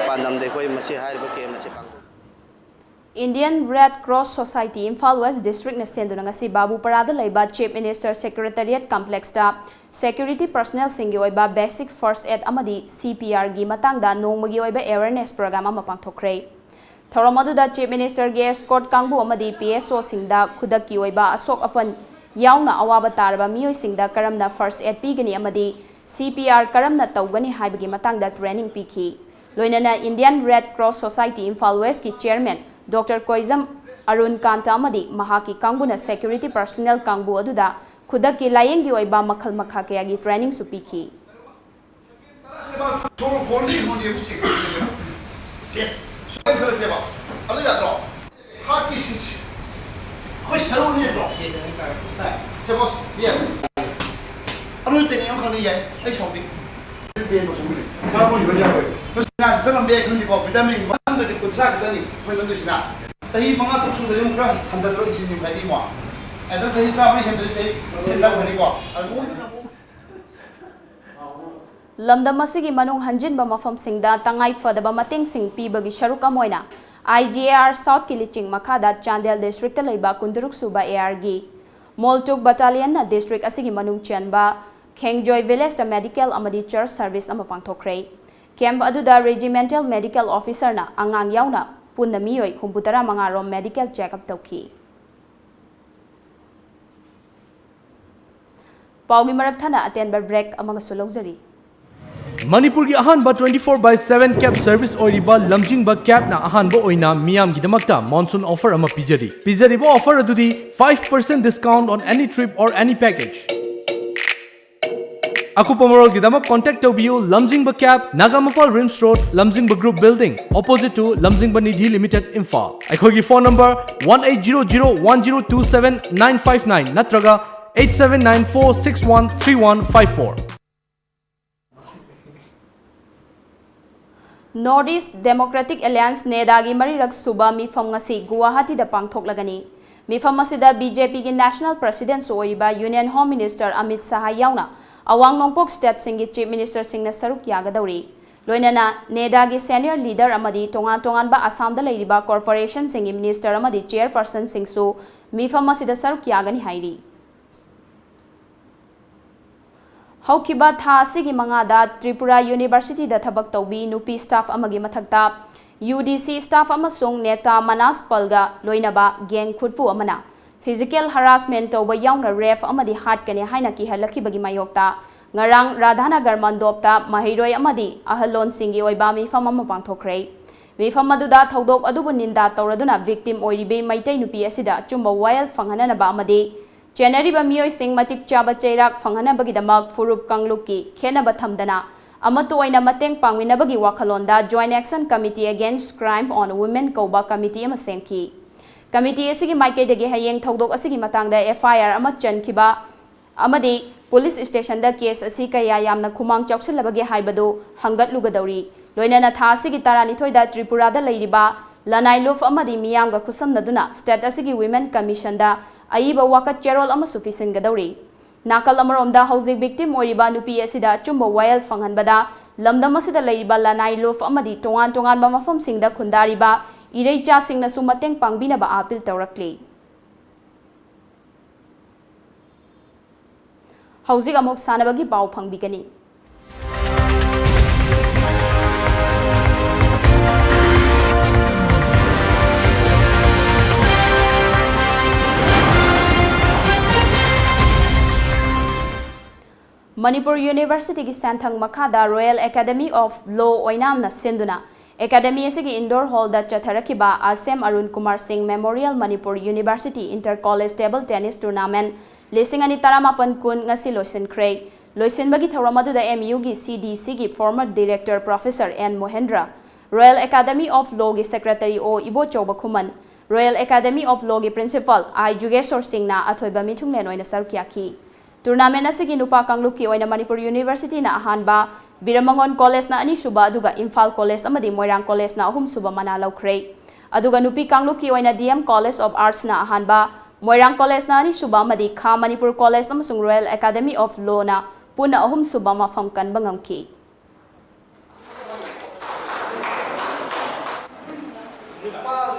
ꯄꯥꯟꯗꯝꯗ ꯑꯩꯈꯣꯏ ꯃꯁꯤ ꯍꯥꯏꯔꯤꯕ camp ꯑꯁꯤ ꯄꯥꯡꯊꯣꯛꯏ꯫ Indian Red Cross Society Imphal West Districtꯅ ꯁꯦꯟꯗꯨꯅ ꯉꯁꯤ ꯕꯥꯕꯨꯄꯔꯥꯗ ꯂꯩꯕ Chief Minister Secretariat Complexꯇ security personnelꯁꯤꯡꯒꯤ ꯑꯣꯏꯕ basic first aid ꯑꯃꯗꯤ C P Rꯒꯤ ꯃꯇꯥꯡꯗ ꯅꯣꯡꯃꯒꯤ ꯑꯣꯏꯕ awareness program ꯑꯃ ꯄꯥꯡꯊꯣꯛꯈ꯭ꯔꯦ꯫ ꯊꯧꯔꯝ ꯑꯗꯨꯗ Chief Ministerꯒꯤ escort ꯀꯥꯡꯕꯨ ꯑꯃꯗꯤ P S Oꯁꯤꯡꯗ ꯈꯨꯗꯛꯀꯤ ꯑꯣꯏꯕ ꯑꯁꯣꯛ ꯑꯄꯟ ꯌꯥꯎꯅ ꯑꯋꯥꯕ ꯇꯥꯔꯕ ꯃꯤꯑꯣꯏꯁꯤꯡꯗ ꯀꯔꯝꯅ first aid ꯄꯤꯒꯅꯤ ꯑꯃꯗꯤ C P R ꯀꯔꯝꯅ ꯇꯧꯒꯅꯤ ꯍꯥꯏꯕꯒꯤ ꯃꯇꯥꯡꯗ training ꯄꯤꯈꯤ꯫ ꯂꯣꯏꯅꯅ Indian Red Cross Society Imphal Westꯀꯤ Chairman Doctor ꯀꯣꯏꯖꯝ Arun ꯀꯥꯟꯇ ꯑꯃꯗꯤ ꯃꯍꯥꯛꯀꯤ ꯀꯥꯡꯕꯨꯅ security personnel ꯀꯥꯡꯕꯨ ꯑꯗꯨꯗ ꯈꯨꯗꯛꯀꯤ ꯂꯥꯌꯦꯡꯒꯤ ꯑꯣꯏꯕ ꯃꯈꯜ ꯃꯈꯥ ꯀꯌꯥꯒꯤ trainingꯁꯨ ꯄꯤꯈꯤ꯫ ꯁꯣꯔ ꯍꯣꯟꯗꯤ ꯍꯣꯟꯗꯤ ꯑꯃꯨꯛ ꯆꯦꯛ ꯇꯧꯁꯦꯕ꯫ ꯌꯦꯁ꯫ ꯁꯨꯃꯥꯏꯅ ꯈꯜꯂꯁꯦꯕ꯫ ꯑꯗꯨ ꯌꯥꯗ꯭ꯔꯣ? ꯍꯥꯔꯠꯀꯤ ꯁꯤꯁ ꯑꯩꯈꯣꯏ ꯁꯔꯨꯅꯦ ꯅꯠꯇ꯭ꯔꯣ? ꯁꯦ ꯕꯣꯁ꯫ ꯌꯦꯁ꯫ ꯑꯔꯣꯏ ꯇꯦꯅꯤꯡ ꯑꯃꯈꯛꯅ ꯌꯥꯏ꯫ ꯑꯩ ꯁꯥꯎꯗꯦ꯫ ꯕꯦꯟ ꯃꯁꯨꯡ ꯂꯩ꯫ ꯈꯔ ꯃꯣꯏ ꯌꯣꯟ ꯌꯥꯔꯣꯏ꯫ ꯃꯁꯤ ꯉꯥꯁꯦ ꯆꯠꯂꯝꯕ ꯌꯥꯏ ꯈꯪꯗꯦꯀꯣ꯫ ꯚꯤꯇꯥꯃꯤꯟ ꯋꯥꯟ ꯍꯟꯗ꯭ꯔꯦꯗ ꯀꯨꯟꯊ꯭ꯔꯥ ꯈꯛꯇꯅꯤ ꯑꯩꯈꯣꯏ ꯂꯧꯗꯣꯏꯁꯤꯅ꯫ ꯆꯍꯤ ꯃꯉꯥ ꯇꯔꯨꯛ ꯁꯨꯗ꯭ꯔꯗꯤ ꯑꯃꯨꯛ ꯈꯔ ꯍꯟꯊꯗ꯭ꯔꯣ ꯏꯟꯁꯨꯂꯤꯟ ꯍꯥꯏꯗꯤ ꯑꯃꯨꯛ꯫ ꯑꯗꯨꯅ ꯆꯍꯤ ꯇꯔꯥꯃꯔꯤ ꯍꯦꯟꯗ꯭ꯔꯗꯤ ꯆꯍꯤ ꯍꯦꯟꯗꯈ꯭ꯔꯅꯤꯀꯣ꯫ ꯑꯗꯨ ꯃꯣꯏꯗꯨꯅ ꯑꯃꯨꯛ ꯂꯝꯗꯝ ꯑꯁꯤꯒꯤ ꯃꯅꯨꯡ ꯍꯟꯖꯤꯟꯕ ꯃꯐꯝꯁꯤꯡꯗ ꯇꯉꯥꯏ ꯐꯗꯕ ꯃꯇꯦꯡꯁꯤꯡ ꯄꯤꯕꯒꯤ ꯁꯔꯨꯛ ꯑꯃ ꯑꯣꯏꯅ IGAR Southꯀꯤ ꯂꯤꯆꯤꯡ ꯃꯈꯥꯗ ꯆꯥꯟꯗꯦꯜ districtꯇ ꯂꯩꯕ ꯀꯨꯟꯇꯔꯨꯛ ꯁꯨꯕ ARꯒꯤ ꯃꯣꯜꯇꯨꯛ battalionꯅ district ꯑꯁꯤꯒꯤ ꯃꯅꯨꯡ ꯆꯟꯕ ꯈꯦꯡꯖꯣꯏ villageꯇ medical ꯑꯃꯗꯤ church service ꯑꯃ ꯄꯥꯡꯊꯣꯛꯈ꯭ꯔꯦ꯫ Camp ꯑꯗꯨꯗ regimental medical officerꯅ ꯑꯉꯥꯡ ꯌꯥꯎꯅ ꯄꯨꯟꯅ ꯃꯤꯑꯣꯏ ꯍꯨꯝꯐꯨꯇꯔꯥ ꯃꯉꯥ ꯔꯣꯝ medical checkup ꯇꯧꯈꯤ꯫ ꯄꯥꯎꯒꯤ ꯃꯔꯛ ꯊꯠꯅ ꯑꯇꯦꯟꯕ break ꯑꯃꯒꯁꯨ ꯂꯧꯖꯔꯤ꯫ ꯃꯅꯤꯄꯨꯔꯒꯤ ꯑꯍꯥꯟꯕ twenty four by seven cab service ꯑꯣꯏꯔꯤꯕ ꯂꯝꯖꯤꯡꯕ cabꯅ ꯑꯍꯥꯟꯕ ꯑꯣꯏꯅ ꯃꯤꯌꯥꯝꯒꯤꯗꯃꯛꯇ monsoon offer ꯑꯃ ꯄꯤꯖꯔꯤ꯫ ꯄꯤꯖꯔꯤꯕ offer ꯑꯗꯨꯗꯤ five percent discount on any trip or any package꯫ ꯑꯀꯨꯞꯄ ꯃꯔꯣꯜꯒꯤꯗꯃꯛ contact ꯇꯧꯕꯤꯌꯨ ꯂꯝꯖꯤꯡꯕ cab, ꯅꯥꯒꯥꯃꯄꯥꯜ RIMS road, ꯂꯝꯖꯤꯡꯕ group building, opposite to ꯂꯝꯖꯤꯡꯕ ꯅꯤꯙꯤ limited, ꯏꯝꯐꯥꯜ꯫ ꯑꯩꯈꯣꯏꯒꯤ phone number one eight zero zero one zero two seven nine five nine ꯅꯠꯇ꯭ꯔꯒ eight seven nine four six one three one five four꯫ North East Democratic Alliance NEDAꯒꯤ ꯃꯔꯤꯔꯛ ꯁꯨꯕ ꯃꯤꯐꯝ ꯉꯁꯤ ꯒꯨꯋꯥꯍꯥꯇꯤꯗ ꯄꯥꯡꯊꯣꯛꯂꯒꯅꯤ꯫ ꯃꯤꯐꯝ ꯑꯁꯤꯗ BJPꯒꯤ national presidentꯁꯨ ꯑꯣꯏꯔꯤꯕ Union Home Minister Amit Shah ꯌꯥꯎꯅ ꯑꯋꯥꯡ ꯅꯣꯡꯄꯣꯛ stateꯁꯤꯡꯒꯤ chief ministerꯁꯤꯡꯅ ꯁꯔꯨꯛ ꯌꯥꯒꯗꯧꯔꯤ꯫ ꯂꯣꯏꯅꯅ NEDAꯒꯤ senior leader ꯑꯃꯗꯤ ꯇꯣꯉꯥꯟ ꯇꯣꯉꯥꯟꯕ ꯑꯁꯥꯝꯗ ꯂꯩꯔꯤꯕ corporationꯁꯤꯡꯒꯤ minister ꯑꯃꯗꯤ chairpersonꯁꯤꯡꯁꯨ ꯃꯤꯐꯝ ꯑꯁꯤꯗ ꯁꯔꯨꯛ ꯌꯥꯒꯅꯤ ꯍꯥꯏꯔꯤ꯫ ꯍꯧꯈꯤꯕ ꯊꯥ ꯑꯁꯤꯒꯤ ꯃꯉꯥꯗ ꯇ꯭ꯔꯤꯄꯨꯔꯥ Universityꯗ ꯊꯕꯛ ꯇꯧꯕꯤ ꯅꯨꯄꯤ staff ꯑꯃꯒꯤ ꯃꯊꯛꯇ UDC staff ꯑꯃꯁꯨꯡ ꯅꯦꯇꯥ ꯃꯅꯥꯁ ꯄꯜꯒ ꯂꯣꯏꯅꯕ gang ꯈꯨꯠꯄꯨ ꯑꯃꯅ physical harassment ꯇꯧꯕ ꯌꯥꯎꯅ rape ꯑꯃꯗꯤ ꯍꯥꯠꯀꯅꯤ ꯍꯥꯏꯅ ꯀꯤꯍꯜꯂꯛꯈꯤꯕꯒꯤ ꯃꯥꯌꯣꯛꯇ ꯉꯔꯥꯡ ꯔꯥꯙꯥꯅꯒꯔ ꯃꯟꯗꯣꯞꯇ ꯃꯍꯩꯔꯣꯏ ꯑꯃꯗꯤ ꯑꯍꯜꯂꯣꯟꯁꯤꯡꯒꯤ ꯑꯣꯏꯕ ꯃꯤꯐꯝ ꯑꯃ ꯄꯥꯡꯊꯣꯛꯈ꯭ꯔꯦ꯫ ꯃꯤꯐꯝ ꯑꯗꯨꯗ ꯊꯧꯗꯣꯛ ꯑꯗꯨꯕꯨ ꯅꯤꯟꯗꯥ ꯇꯧꯔꯗꯨꯅ victim ꯑꯣꯏꯔꯤꯕꯤ ꯃꯩꯇꯩ ꯅꯨꯄꯤ ꯑꯁꯤꯗ ꯑꯆꯨꯝꯕ ꯋꯥꯌꯦꯜ ꯐꯪꯍꯟꯅꯅꯕ ꯑꯃꯗꯤ ꯆꯦꯟꯅꯔꯤꯕ ꯃꯤꯑꯣꯏꯁꯤꯡ ꯃꯇꯤꯛ ꯆꯥꯕ ꯆꯩꯔꯥꯛ ꯐꯪꯍꯟꯅꯕꯒꯤꯗꯃꯛ ꯐꯨꯔꯨꯞ ꯀꯥꯡꯂꯨꯞꯀꯤ ꯈꯦꯠꯅꯕ ꯊꯝꯗꯅ ꯑꯃꯠꯇ ꯑꯣꯏꯅ ꯃꯇꯦꯡ ꯄꯥꯡꯃꯤꯟꯅꯕꯒꯤ ꯋꯥꯈꯜꯂꯣꯟꯗ Joint Action Committee Against Crime on Women ꯀꯧꯕ ꯀꯃꯤꯇꯤ ꯑꯃ ꯁꯦꯝꯈꯤ꯫ ꯀꯃꯤꯇꯤ ꯑꯁꯤꯒꯤ ꯃꯥꯏꯀꯩꯗꯒꯤ ꯍꯌꯦꯡ ꯊꯧꯗꯣꯛ ꯑꯁꯤꯒꯤ ꯃꯇꯥꯡꯗ F I R ꯑꯃ ꯆꯟꯈꯤꯕ ꯑꯃꯗꯤ ꯄꯨꯂꯤꯁ ꯁ꯭ꯇꯦꯁꯟꯗ ꯀꯦꯁ ꯑꯁꯤ ꯀꯌꯥ ꯌꯥꯝꯅ ꯈꯨꯃꯥꯡ ꯆꯥꯎꯁꯤꯜꯂꯕꯒꯦ ꯍꯥꯏꯕꯗꯨ ꯍꯪꯒꯠꯂꯨꯒꯗꯧꯔꯤ꯫ ꯂꯣꯏꯅꯅ ꯊꯥ ꯑꯁꯤꯒꯤ ꯇꯔꯥꯅꯤꯊꯣꯏꯗ ꯇ꯭ꯔꯤꯄꯨꯔꯥꯗ ꯂꯩꯔꯤꯕ ꯂꯅꯥꯏ ꯂꯨꯞ ꯑꯃꯗꯤ ꯃꯤꯌꯥꯝꯒ ꯈꯨꯠꯁꯝꯅꯗꯨꯅ ꯁ꯭ꯇꯦꯠ ꯑꯁꯤꯒꯤ ꯋꯤꯃꯦꯟ ꯀꯃꯤꯁꯟꯗ ꯑꯏꯕ ꯋꯥꯀꯠ ꯆꯦꯔꯣꯜ ꯑꯃꯁꯨ ꯄꯤꯁꯤꯟꯒꯗꯧꯔꯤ꯫ ꯅꯥꯀꯜ ꯑꯃꯔꯣꯝꯗ ꯍꯧꯖꯤꯛ ꯚꯤꯛꯇꯤꯝ ꯑꯣꯏꯔꯤꯕ ꯅꯨꯄꯤ ꯑꯁꯤꯗ ꯑꯆꯨꯝꯕ ꯋꯥꯌꯦꯜ ꯐꯪꯍꯟꯕꯗ ꯂꯝꯗꯝ ꯑꯁꯤꯗ ꯂꯩꯔꯤꯕ ꯂꯅꯥꯏ ꯂꯨꯞ ꯑꯃꯗꯤ ꯇꯣꯉꯥꯟ ꯇꯣꯉꯥꯟꯕ ꯃꯐꯝꯁꯤꯡꯗ ꯈꯨꯟꯗꯥꯔꯤꯕ ꯏꯔꯩꯆꯥꯁꯤꯡꯅꯁꯨ ꯃꯇꯦꯡ ꯄꯥꯡꯕꯤꯅꯕ ꯑꯥꯄꯤꯜ ꯇꯧꯔꯛꯂꯤ꯫ ꯍꯧꯖꯤꯛ ꯑꯃꯨꯛ ꯁꯥꯟꯅꯕꯒꯤ ꯄꯥꯎ ꯐꯪꯕꯤꯒꯅꯤ꯫ ꯃꯅꯤꯄꯨꯔ ꯌꯨꯅꯤꯚꯔꯁꯤꯇꯤꯒꯤ ꯁꯦꯟꯊꯪ ꯃꯈꯥꯗ Royal Academy of Law ꯑꯣꯏꯅꯥꯝꯅ ꯁꯤꯟꯗꯨꯅ ꯑꯦꯀꯥꯗꯃꯤ ꯑꯁꯤꯒꯤ ꯏꯟꯗꯣꯔ ꯍꯣꯜꯗ ꯆꯠꯊꯔꯛꯈꯤꯕ ꯑꯁꯦꯝ Arun Kumar Singh memorial Manipur university inter college table tennis tournament ꯂꯤꯁꯤꯡ ꯑꯅꯤ ꯇꯔꯥꯃꯥꯄꯟ ꯀꯨꯟ ꯉꯁꯤ ꯂꯣꯏꯁꯤꯟꯈ꯭ꯔꯦ꯫ ꯂꯣꯏꯁꯤꯟꯕꯒꯤ ꯊꯧꯔꯝ ꯑꯗꯨꯗ M U ꯒꯤ C D C ꯒꯤ former director professor N ꯃꯣꯍꯦꯟꯗ꯭ꯔ, Royal Academy of Law ꯒꯤ secretary O Ibochouba Khuman, Royal Academy of Law ꯒꯤ principal I ꯖꯨꯒꯦꯁꯣꯔ ꯁꯤꯡꯅ ꯑꯊꯣꯏꯕ ꯃꯤꯊꯨꯡꯂꯦꯟ ꯑꯣꯏꯅ ꯁꯔꯨꯛ ꯌꯥꯈꯤ꯫ ꯇꯨꯔꯅꯥꯃꯦꯟ ꯑꯁꯤꯒꯤ ꯅꯨꯄꯥ ꯀꯥꯡꯂꯨꯞꯀꯤ ꯑꯣꯏꯅ ꯃꯅꯤꯄꯨꯔ ꯌꯨꯅꯤꯚꯔꯁꯤꯇꯤꯅ ꯑꯍꯥꯟꯕ, ꯕꯤꯔꯃꯉꯣꯟ ꯀꯣꯂꯦꯖꯅ ꯑꯅꯤꯁꯨꯕ, ꯑꯗꯨꯒ ꯏꯝꯐꯥꯜ ꯀꯣꯂꯦꯖ ꯑꯃꯗꯤ ꯃꯣꯏꯔꯥꯡ ꯀꯣꯂꯦꯖꯅ ꯑꯍꯨꯝꯁꯨꯕ ꯃꯅꯥ ꯂꯧꯈ꯭ꯔꯦ꯫ ꯑꯗꯨꯒ ꯅꯨꯄꯤ ꯀꯥꯡꯂꯨꯞꯀꯤ ꯑꯣꯏꯅ D M College of Arts ꯅ ꯑꯍꯥꯟꯕ, ꯃꯣꯏꯔꯥꯡ ꯀꯣꯂꯦꯖꯅ ꯑꯅꯤꯁꯨꯕ ꯑꯃꯗꯤ ꯈꯥ ꯃꯅꯤꯄꯨꯔ ꯀꯣꯂꯦꯖ ꯑꯃꯁꯨꯡ Royal Academy of Law ꯅ ꯄꯨꯟꯅ ꯑꯍꯨꯝꯁꯨꯕ ꯃꯐꯝ ꯀꯟꯕ ꯉꯝꯈꯤ꯫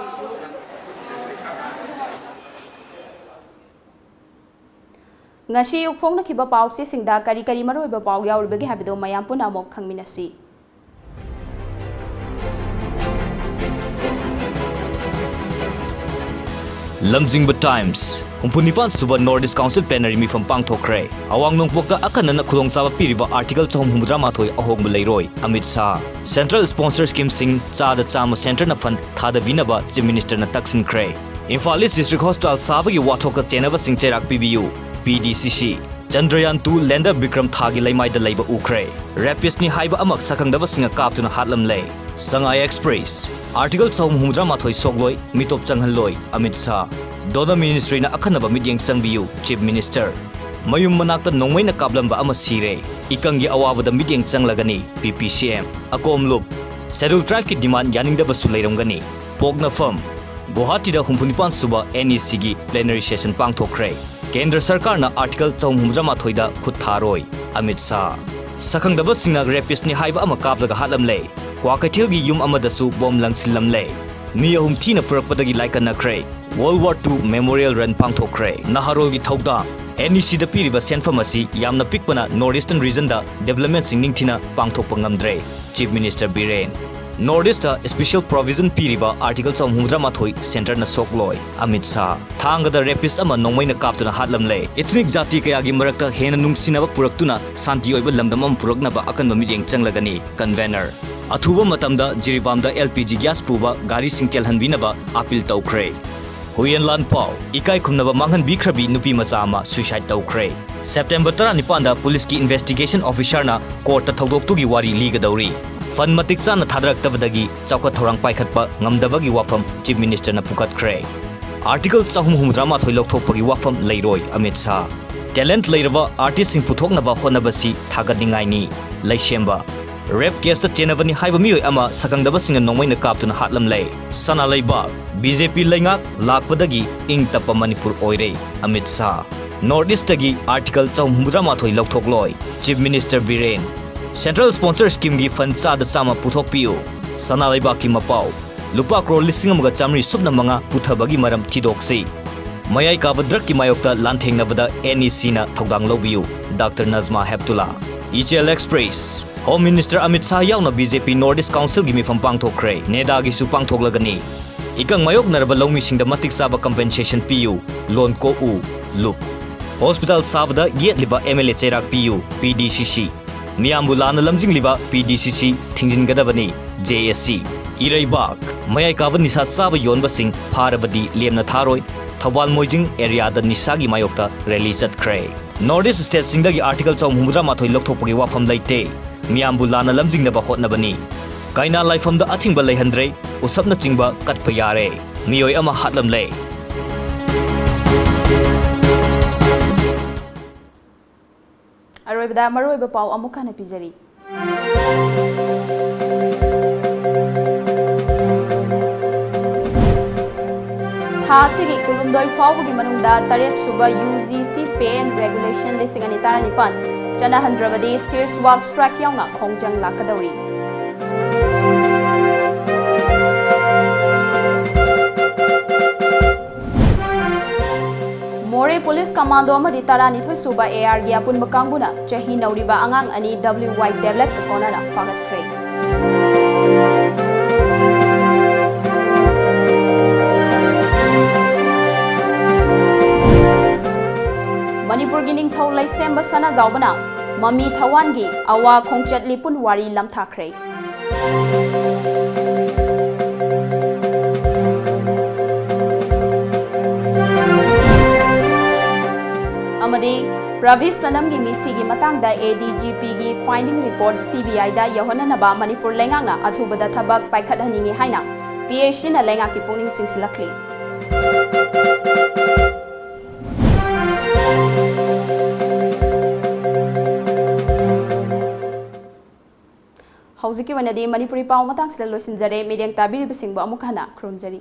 ꯉꯁꯤ ꯑꯌꯨꯛ ꯐꯣꯡꯅꯈꯤꯕ ꯄꯥꯎꯆꯦꯁꯤꯡꯗ ꯀꯔꯤ ꯀꯔꯤ ꯃꯔꯨꯑꯣꯏꯕ ꯄꯥꯎ ꯌꯥꯎꯔꯤꯕꯒꯦ ꯍꯥꯏꯕꯗꯨ ꯃꯌꯥꯝ ꯄꯨꯟꯅ ꯑꯃꯨꯛ ꯈꯪꯃꯤꯟꯅꯁꯤ꯫ ꯂꯝꯖꯤꯡꯕ ꯇꯥꯏꯝꯁ, ꯍꯨꯝꯐꯨꯅꯤꯄꯥꯟ ꯁꯨꯕ North East Council Plenary ꯃꯤꯐꯝ ꯄꯥꯡꯊꯣꯛꯈ꯭ꯔꯦ꯫ ꯑꯋꯥꯡ ꯅꯣꯡꯄꯣꯛꯇ ꯑꯈꯟꯅꯅ ꯈꯨꯗꯣꯡꯆꯥꯕ ꯄꯤꯔꯤꯕ Article ꯆꯍꯨꯝ ꯍꯨꯝꯐꯨꯇꯔꯥ ꯃꯥꯊꯣꯏ ꯑꯍꯣꯡꯕ ꯂꯩꯔꯣꯏ, Amit Shah. Central sponsor scheme ꯁꯤꯡ ꯆꯥꯗ ꯆꯥꯝꯃ centre ꯅ fund ꯊꯥꯗꯕꯤꯅꯕ Chief Minister ꯅ ꯇꯛꯁꯤꯟꯈ꯭ꯔꯦ꯫ ꯏꯝꯐꯥꯜ ꯏꯁ ꯗꯤꯁꯇ꯭ꯔꯤꯛ ꯍꯣꯁꯄꯤꯇꯥꯜ ꯁꯥꯕꯒꯤ ꯋꯥꯊꯣꯛꯇ ꯆꯦꯟꯅꯕꯁꯤꯡ ꯆꯩꯔꯥꯛ ꯄꯤꯕꯤꯌꯨ꯫ ꯄꯤ ꯗꯤ ꯁꯤ ꯁꯤ꯫ ꯆꯟꯗ꯭ꯔꯌꯥꯟ ꯇꯨ lander ꯕꯤꯀ꯭ꯔꯝ ꯊꯥꯒꯤ ꯂꯩꯃꯥꯏꯗ ꯂꯩꯕ ꯎꯈ꯭ꯔꯦ꯫ ꯔꯦꯄꯤꯁ꯭ꯠꯅꯤ ꯍꯥꯏꯕ ꯑꯃ ꯁꯛꯈꯪꯗꯕꯁꯤꯡꯅ ꯀꯥꯞꯇꯨꯅ ꯍꯥꯠꯂꯝꯂꯦ꯫ ꯁꯉꯥꯏ ꯑꯦꯛꯁꯄ꯭ꯔꯦꯁ꯫ ꯑꯥꯔꯇꯤꯀꯜ ꯆꯍꯨꯝ ꯍꯨꯝꯐꯨꯇꯔꯥ ꯃꯥꯊꯣꯏ ꯁꯣꯛꯂꯣꯏ, ꯃꯤꯇꯣꯞ ꯆꯪꯍꯜꯂꯣꯏ, ꯑꯃꯤꯠ ꯁꯥꯍ꯫ ꯗꯣꯅꯔ ꯃꯤꯅꯤꯁꯇ꯭ꯔꯤꯅ ꯑꯈꯟꯅꯕ ꯃꯤꯠꯌꯦꯡ ꯆꯪꯕꯤꯌꯨ, ꯆꯤꯐ ꯃꯤꯅꯤꯁꯇꯔ꯫ ꯃꯌꯨꯝ ꯃꯅꯥꯛꯇ ꯅꯣꯡꯃꯩꯅ ꯀꯥꯞꯂꯝꯕ ꯑꯃ ꯁꯤꯔꯦ꯫ ꯏꯀꯪꯒꯤ ꯑꯋꯥꯕꯗ ꯃꯤꯠꯌꯦꯡ ꯆꯪꯂꯒꯅꯤ, ꯄꯤ ꯄꯤ ꯁꯤ ꯑꯦꯝ꯫ ꯑꯀꯣꯝꯂꯨꯞ꯫ ꯁꯦꯗꯨꯜ ꯇ꯭ꯔꯥꯏꯕꯀꯤ ꯗꯤꯃꯥꯟꯗ ꯌꯥꯅꯤꯡꯗꯕꯁꯨ ꯂꯩꯔꯝꯒꯅꯤ꯫ ꯄꯣꯛꯅꯐꯝ꯫ ꯒꯨꯋꯥꯍꯥꯇꯤꯗ ꯍꯨꯝꯐꯨꯅꯤꯄꯥꯟ ꯁꯨꯕ ꯑꯦꯟ ꯏ ꯁꯤꯒꯤ plenary session ꯄꯥꯡꯊꯣꯛꯈ꯭ꯔꯦ꯫ ꯀꯦꯟꯗ꯭ꯔ ꯁꯔꯀꯥꯔꯅ ꯑꯥꯔꯇꯤꯀꯜ ꯆꯍꯨꯝ ꯍꯨꯝꯐꯨꯇꯔꯥ ꯃꯥꯊꯣꯏꯗ ꯈꯨꯠ ꯊꯥꯔꯣꯏ, ꯑꯃꯤꯠ ꯁꯥꯍ꯫ ꯁꯛꯈꯪꯗꯕꯁꯤꯡꯅ ꯔꯦꯄꯤꯁ꯭ꯠꯅꯤ ꯍꯥꯏꯕ ꯑꯃ ꯀꯥꯞꯂꯒ ꯍꯥꯠꯂꯝꯂꯦ꯫ ꯀ꯭ꯋꯥꯀꯩꯊꯦꯜꯒꯤ ꯌꯨꯝ ꯑꯃꯗꯁꯨ ꯕꯣꯝ ꯂꯪꯁꯤꯜꯂꯝꯂꯦ꯫ ꯃꯤ ꯑꯍꯨꯝ ꯊꯤꯅ ꯐꯨꯔꯛꯄꯗꯒꯤ ꯂꯥꯏꯀꯠꯅꯈ꯭ꯔꯦ꯫ World War Two Memorial Run ꯄꯥꯡꯊꯣꯛꯈ꯭ꯔꯦ꯫ ꯅꯍꯥꯔꯣꯜꯒꯤ ꯊꯧꯗꯥꯡ꯫ ꯑꯦꯟ ꯏ ꯁꯤꯗ ꯄꯤꯔꯤꯕ ꯁꯦꯟꯐꯝ ꯑꯁꯤ ꯌꯥꯝꯅ ꯄꯤꯛꯄꯅ North Eastern regionꯗ developmentꯁꯤꯡ ꯅꯤꯡꯊꯤꯅ ꯄꯥꯡꯊꯣꯛꯄ ꯉꯝꯗ꯭ꯔꯦ, chief minister Biren. North Eastꯇ special provision ꯄꯤꯔꯤꯕ ꯑꯥꯔꯇꯤꯀꯜ ꯆꯍꯨꯝ ꯍꯨꯝꯐꯨꯇꯔꯥ ꯃꯥꯊꯣꯏ centreꯅ ꯁꯣꯛꯂꯣꯏ, ꯑꯃꯤꯠ ꯁꯥꯍ꯫ ꯊꯥꯡꯒꯗ ꯔꯦꯄꯤꯁ꯭ꯠ ꯑꯃ ꯅꯣꯡꯃꯩꯅ ꯀꯥꯞꯇꯨꯅ ꯍꯥꯠꯂꯝꯂꯦ꯫ ꯏꯊꯅꯤꯛ ꯖꯥꯇꯤ ꯀꯌꯥꯒꯤ ꯃꯔꯛꯇ ꯍꯦꯟꯅ ꯅꯨꯡꯁꯤꯅꯕ ꯄꯨꯔꯛꯇꯨꯅ ꯁꯥꯟꯇꯤ ꯑꯣꯏꯕ ꯂꯝꯗꯝ ꯑꯃ ꯄꯨꯔꯛꯅꯕ ꯑꯀꯟꯕ ꯃꯤꯠꯌꯦꯡ ꯆꯪꯂꯒꯅꯤ, ꯀꯟꯚꯦꯅꯔ꯫ ꯑꯊꯨꯕ ꯃꯇꯝꯗ ꯖꯤꯔꯤꯕꯥꯝꯗ ꯑꯦꯜ ꯄꯤ ꯖꯤ ꯒ꯭ꯌꯥꯁ ꯄꯨꯕ ꯒꯥꯔꯤꯁꯤꯡ ꯆꯦꯜꯍꯟꯕꯤꯅꯕ ꯑꯥꯄꯤꯜ ꯇꯧꯈ꯭ꯔꯦ꯫ ꯍꯨꯏꯌꯦꯟ ꯂꯥꯟꯄꯥꯎ꯫ ꯏꯀꯥꯏ ꯈꯨꯝꯅꯕ ꯃꯥꯡꯍꯟꯕꯤꯈ꯭ꯔꯕꯤ ꯅꯨꯄꯤ ꯃꯆꯥ ꯑꯃ suicide ꯇꯧꯈ꯭ꯔꯦ꯫ ꯁꯦꯞꯇꯦꯝꯕꯔ ꯇꯔꯥꯅꯤꯄꯥꯟꯗ ꯄꯨꯂꯤꯁꯀꯤ investigation officerꯅ ꯀꯣꯔꯠꯇ ꯊꯧꯗꯣꯛꯇꯨꯒꯤ ꯋꯥꯔꯤ ꯂꯤꯒꯗꯧꯔꯤ꯫ ꯐꯟꯗ ꯃꯇꯤꯛ ꯆꯥꯅ ꯊꯥꯗꯔꯛꯇꯕꯗꯒꯤ ꯆꯥꯎꯈꯠ ꯊꯧꯔꯥꯡ ꯄꯥꯏꯈꯠꯄ ꯉꯝꯗꯕꯒꯤ ꯋꯥꯐꯝ ꯆꯤꯐ ꯃꯤꯅꯤꯁꯇꯔꯅ ꯄꯨꯈꯠꯈ꯭ꯔꯦ꯫ ꯑꯥꯔꯇꯤꯀꯜ ꯆꯍꯨꯝ ꯍꯨꯝꯐꯨꯇꯔꯥ ꯃꯥꯊꯣꯏ ꯂꯧꯊꯣꯛꯄꯒꯤ ꯋꯥꯐꯝ ꯂꯩꯔꯣꯏ, ꯑꯃꯤꯠ ꯁꯥꯍ꯫ Talent ꯂꯩꯔꯕ artistꯁꯤꯡ ꯄꯨꯊꯣꯛꯅꯕ ꯍꯣꯠꯅꯕꯁꯤ ꯊꯥꯒꯠꯅꯤꯡꯉꯥꯏꯅꯤ, ꯂꯩꯁꯦꯝꯕ꯫ Rape caseꯇ ꯆꯦꯟꯅꯕꯅꯤ ꯍꯥꯏꯕ ꯃꯤꯑꯣꯏ ꯑꯃ ꯁꯛꯈꯪꯗꯕꯁꯤꯡꯅ ꯅꯣꯡꯃꯩꯅ ꯀꯥꯞꯇꯨꯅ ꯍꯥꯠꯂꯝꯂꯦ꯫ ꯁꯅꯥ ꯂꯩꯕꯥꯛ꯫ ꯕꯤ ꯖꯦ ꯄꯤ ꯂꯩꯉꯥꯛ ꯂꯥꯛꯄꯗꯒꯤ ꯏꯪ ꯇꯞꯄ ꯃꯅꯤꯄꯨꯔ ꯑꯣꯏꯔꯦ, ꯑꯃꯤꯠ ꯁꯥꯍ꯫ North Eastꯇꯒꯤ ꯑꯥꯔꯇꯤꯀꯜ ꯆꯍꯨꯝ ꯍꯨꯝꯐꯨꯇꯔꯥ ꯃꯥꯊꯣꯏ ꯂꯧꯊꯣꯛꯂꯣꯏ, chief minister Biren. Central sponsor schemeꯒꯤ fund ꯆꯥꯗ ꯆꯥꯝꯃ ꯄꯨꯊꯣꯛꯄꯤꯌꯨ꯫ ꯁꯅꯥ ꯂꯩꯕꯥꯛꯀꯤ ꯃꯄꯥꯎ꯫ ꯂꯨꯄꯥ ꯀ꯭ꯔꯣꯔ ꯂꯤꯁꯤꯡ ꯑꯃꯒ ꯆꯥꯃꯔꯤ ꯁꯨꯞꯅ ꯃꯉꯥ ꯄꯨꯊꯕꯒꯤ ꯃꯔꯝ ꯊꯤꯗꯣꯛꯁꯤ꯫ ꯃꯌꯥꯏ ꯀꯥꯕ drugꯀꯤ ꯃꯥꯌꯣꯛꯇ ꯂꯥꯟꯊꯦꯡꯅꯕꯗ ꯑꯦꯟ ꯏ ꯁꯤꯅ ꯊꯧꯗꯥꯡ ꯂꯧꯕꯤꯌꯨ, ꯗꯥꯛꯇꯔ ꯅꯖꯃꯥ ꯍꯦꯞꯇꯨꯂꯥ꯫ ꯏꯆꯦꯜ express. Home Minister Amit Shah ꯌꯥꯎꯅ ꯕꯤ ꯖꯦ ꯄꯤ North East Councilꯒꯤ ꯃꯤꯐꯝ ꯄꯥꯡꯊꯣꯛꯈ꯭ꯔꯦ, ꯅꯦꯗꯥꯒꯤꯁꯨ ꯄꯥꯡꯊꯣꯛꯂꯒꯅꯤ꯫ ꯏꯀꯪ ꯃꯥꯌꯣꯛꯅꯔꯕ ꯂꯧꯃꯤꯁꯤꯡꯗ ꯃꯇꯤꯛ ꯆꯥꯕ compensation ꯄꯤꯌꯨ, ꯂꯣꯟ ꯀꯣꯛꯎ, ꯂꯨꯞ꯫ ꯍꯣꯁꯄꯤꯇꯥꯜ ꯁꯥꯕꯗ ꯌꯦꯠꯂꯤꯕ ꯑꯦꯝ ꯑꯦꯜ ꯑꯦ ꯆꯩꯔꯥꯛ ꯄꯤꯌꯨ, ꯄꯤ ꯗꯤ ꯁꯤ ꯁꯤ꯫ ꯃꯤꯌꯥꯝꯕꯨ ꯂꯥꯟꯅ ꯂꯝꯖꯤꯡꯂꯤꯕ ꯄꯤ ꯗꯤ ꯁꯤ ꯁꯤ ꯊꯤꯡꯖꯤꯟꯒꯗꯕꯅꯤ, ꯖꯦ ꯑꯦ ꯁꯤ꯫ ꯏꯔꯩꯕꯥꯛ, ꯃꯌꯥꯏ ꯀꯥꯕ ꯅꯤꯁꯥ ꯆꯥꯕ ꯌꯣꯟꯕꯁꯤꯡ ꯐꯥꯔꯕꯗꯤ ꯂꯦꯝꯅ ꯊꯥꯔꯣꯏ꯫ ꯊꯧꯕꯥꯜ ꯃꯣꯏꯖꯤꯡ ꯑꯦꯔꯤꯌꯥꯗ ꯅꯤꯁꯥꯒꯤ ꯃꯥꯌꯣꯛꯇ ꯔꯦꯂꯤ ꯆꯠꯈ꯭ꯔꯦ꯫ ꯅꯣꯔꯠ ꯏꯁ ꯁ꯭ꯇꯦꯠꯁꯤꯡꯗꯒꯤ ꯑꯥꯔꯇꯤꯀꯜ ꯆꯍꯨꯝ ꯍꯨꯝꯐꯨꯇꯔꯥ ꯃꯥꯊꯣꯏ ꯂꯧꯊꯣꯛꯄꯒꯤ ꯋꯥꯐꯝ ꯂꯩꯇꯦ꯫ ꯃꯤꯌꯥꯝꯕꯨ ꯂꯥꯟꯅ ꯂꯝꯖꯤꯡꯅꯕ ꯍꯣꯠꯅꯕꯅꯤ꯫ ꯀꯩꯅꯥ ꯂꯥꯏꯐꯝꯗ ꯑꯊꯤꯡꯕ ꯂꯩꯍꯟꯗ꯭ꯔꯦ꯫ ꯎꯁꯞꯅꯆꯤꯡꯕ ꯀꯠꯄ ꯌꯥꯔꯦ꯫ ꯃꯤꯑꯣꯏ ꯑꯃ ꯍꯥꯠꯂꯝꯂꯦ꯫ ꯑꯔꯣꯏꯕꯗ ꯃꯔꯨꯑꯣꯏꯕ ꯄꯥꯎ ꯑꯃꯨꯛ ꯍꯟꯅ ꯄꯤꯖꯔꯤ꯫ ꯊꯥ ꯑꯁꯤꯒꯤ ꯀꯨꯟꯍꯨꯝꯗꯣꯏ ꯐꯥꯎꯕꯒꯤ ꯃꯅꯨꯡꯗ ꯇꯔꯦꯠ ꯁꯨꯕ U G C Pay and Regulation ꯂꯤꯁꯤꯡ ꯑꯅꯤ ꯇꯔꯥꯅꯤꯄꯥꯟ ꯆꯠꯅꯍꯟꯗ꯭ꯔꯕꯗꯤ ꯁꯤꯔꯁ ꯋꯥꯛ ꯁ꯭ꯇ꯭ꯔꯥꯏꯛ ꯌꯥꯎꯅ ꯈꯣꯡꯖꯪ ꯂꯥꯛꯀꯗꯧꯔꯤ꯫ ꯃꯣꯔꯦ ꯄꯨꯂꯤꯁ ꯀꯃꯥꯟꯗꯣ ꯑꯃꯗꯤ ꯇꯔꯥꯅꯤꯊꯣꯏ ꯁꯨꯕ ꯑꯦ ꯑꯥꯔꯒꯤ ꯑꯄꯨꯟꯕ ꯀꯥꯡꯕꯨꯅ ꯆꯍꯤ ꯅꯧꯔꯤꯕ ꯑꯉꯥꯡ ꯑꯅꯤ ꯗꯕ꯭ꯂꯤꯌꯨ ꯋꯥꯏ ꯇꯦꯕ꯭ꯂꯦꯠꯀ ꯀꯣꯟꯅꯅ ꯐꯥꯒꯠꯈ꯭ꯔꯦ꯫ ꯃꯅꯤꯄꯨꯔꯒꯤ ꯅꯤꯡꯊꯧ ꯂꯩꯁꯦꯝꯕ ꯁꯅꯥꯖꯥꯎꯕꯅ ꯃꯃꯤ ꯊꯋꯥꯟꯒꯤ ꯑꯋꯥ ꯈꯣꯡꯆꯠ ꯂꯤꯄꯨꯟ ꯋꯥꯔꯤ ꯂꯝꯊꯥꯈ꯭ꯔꯦ꯫ ꯑꯃꯗꯤ ꯄ꯭ꯔꯚꯤꯁ ꯁꯅꯝꯒꯤ ꯃꯤꯁꯤꯒꯤ ꯃꯇꯥꯡꯗ ꯑꯦ ꯗꯤ ꯖꯤ ꯄꯤꯒꯤ finding report ꯁꯤ ꯕꯤ ꯑꯥꯏꯗ ꯌꯧꯍꯟꯅꯅꯕ ꯃꯅꯤꯄꯨꯔ ꯂꯩꯉꯥꯛꯅ ꯑꯊꯨꯕꯗ ꯊꯕꯛ ꯄꯥꯏꯈꯠꯍꯟꯅꯤꯡꯏ ꯍꯥꯏꯅ ꯄꯤ ꯑꯦ ꯁꯤꯅ ꯂꯩꯉꯥꯛꯀꯤ ꯄꯨꯛꯅꯤꯡ ꯆꯤꯡꯁꯤꯜꯂꯛꯂꯤ꯫ ꯍꯧꯖꯤꯛꯀꯤ ꯑꯣꯏꯅꯗꯤ ꯃꯅꯤꯄꯨꯔꯤ ꯄꯥꯎ ꯃꯇꯥꯡꯁꯤꯗ ꯂꯣꯏꯁꯤꯟꯖꯔꯦ꯫ ꯃꯤꯠꯌꯦꯡ ꯇꯥꯕꯤꯔꯤꯕꯁꯤꯡꯕꯨ ꯑꯃꯨꯛ ꯍꯟꯅ ꯈꯨꯔꯨꯝꯖꯔꯤ꯫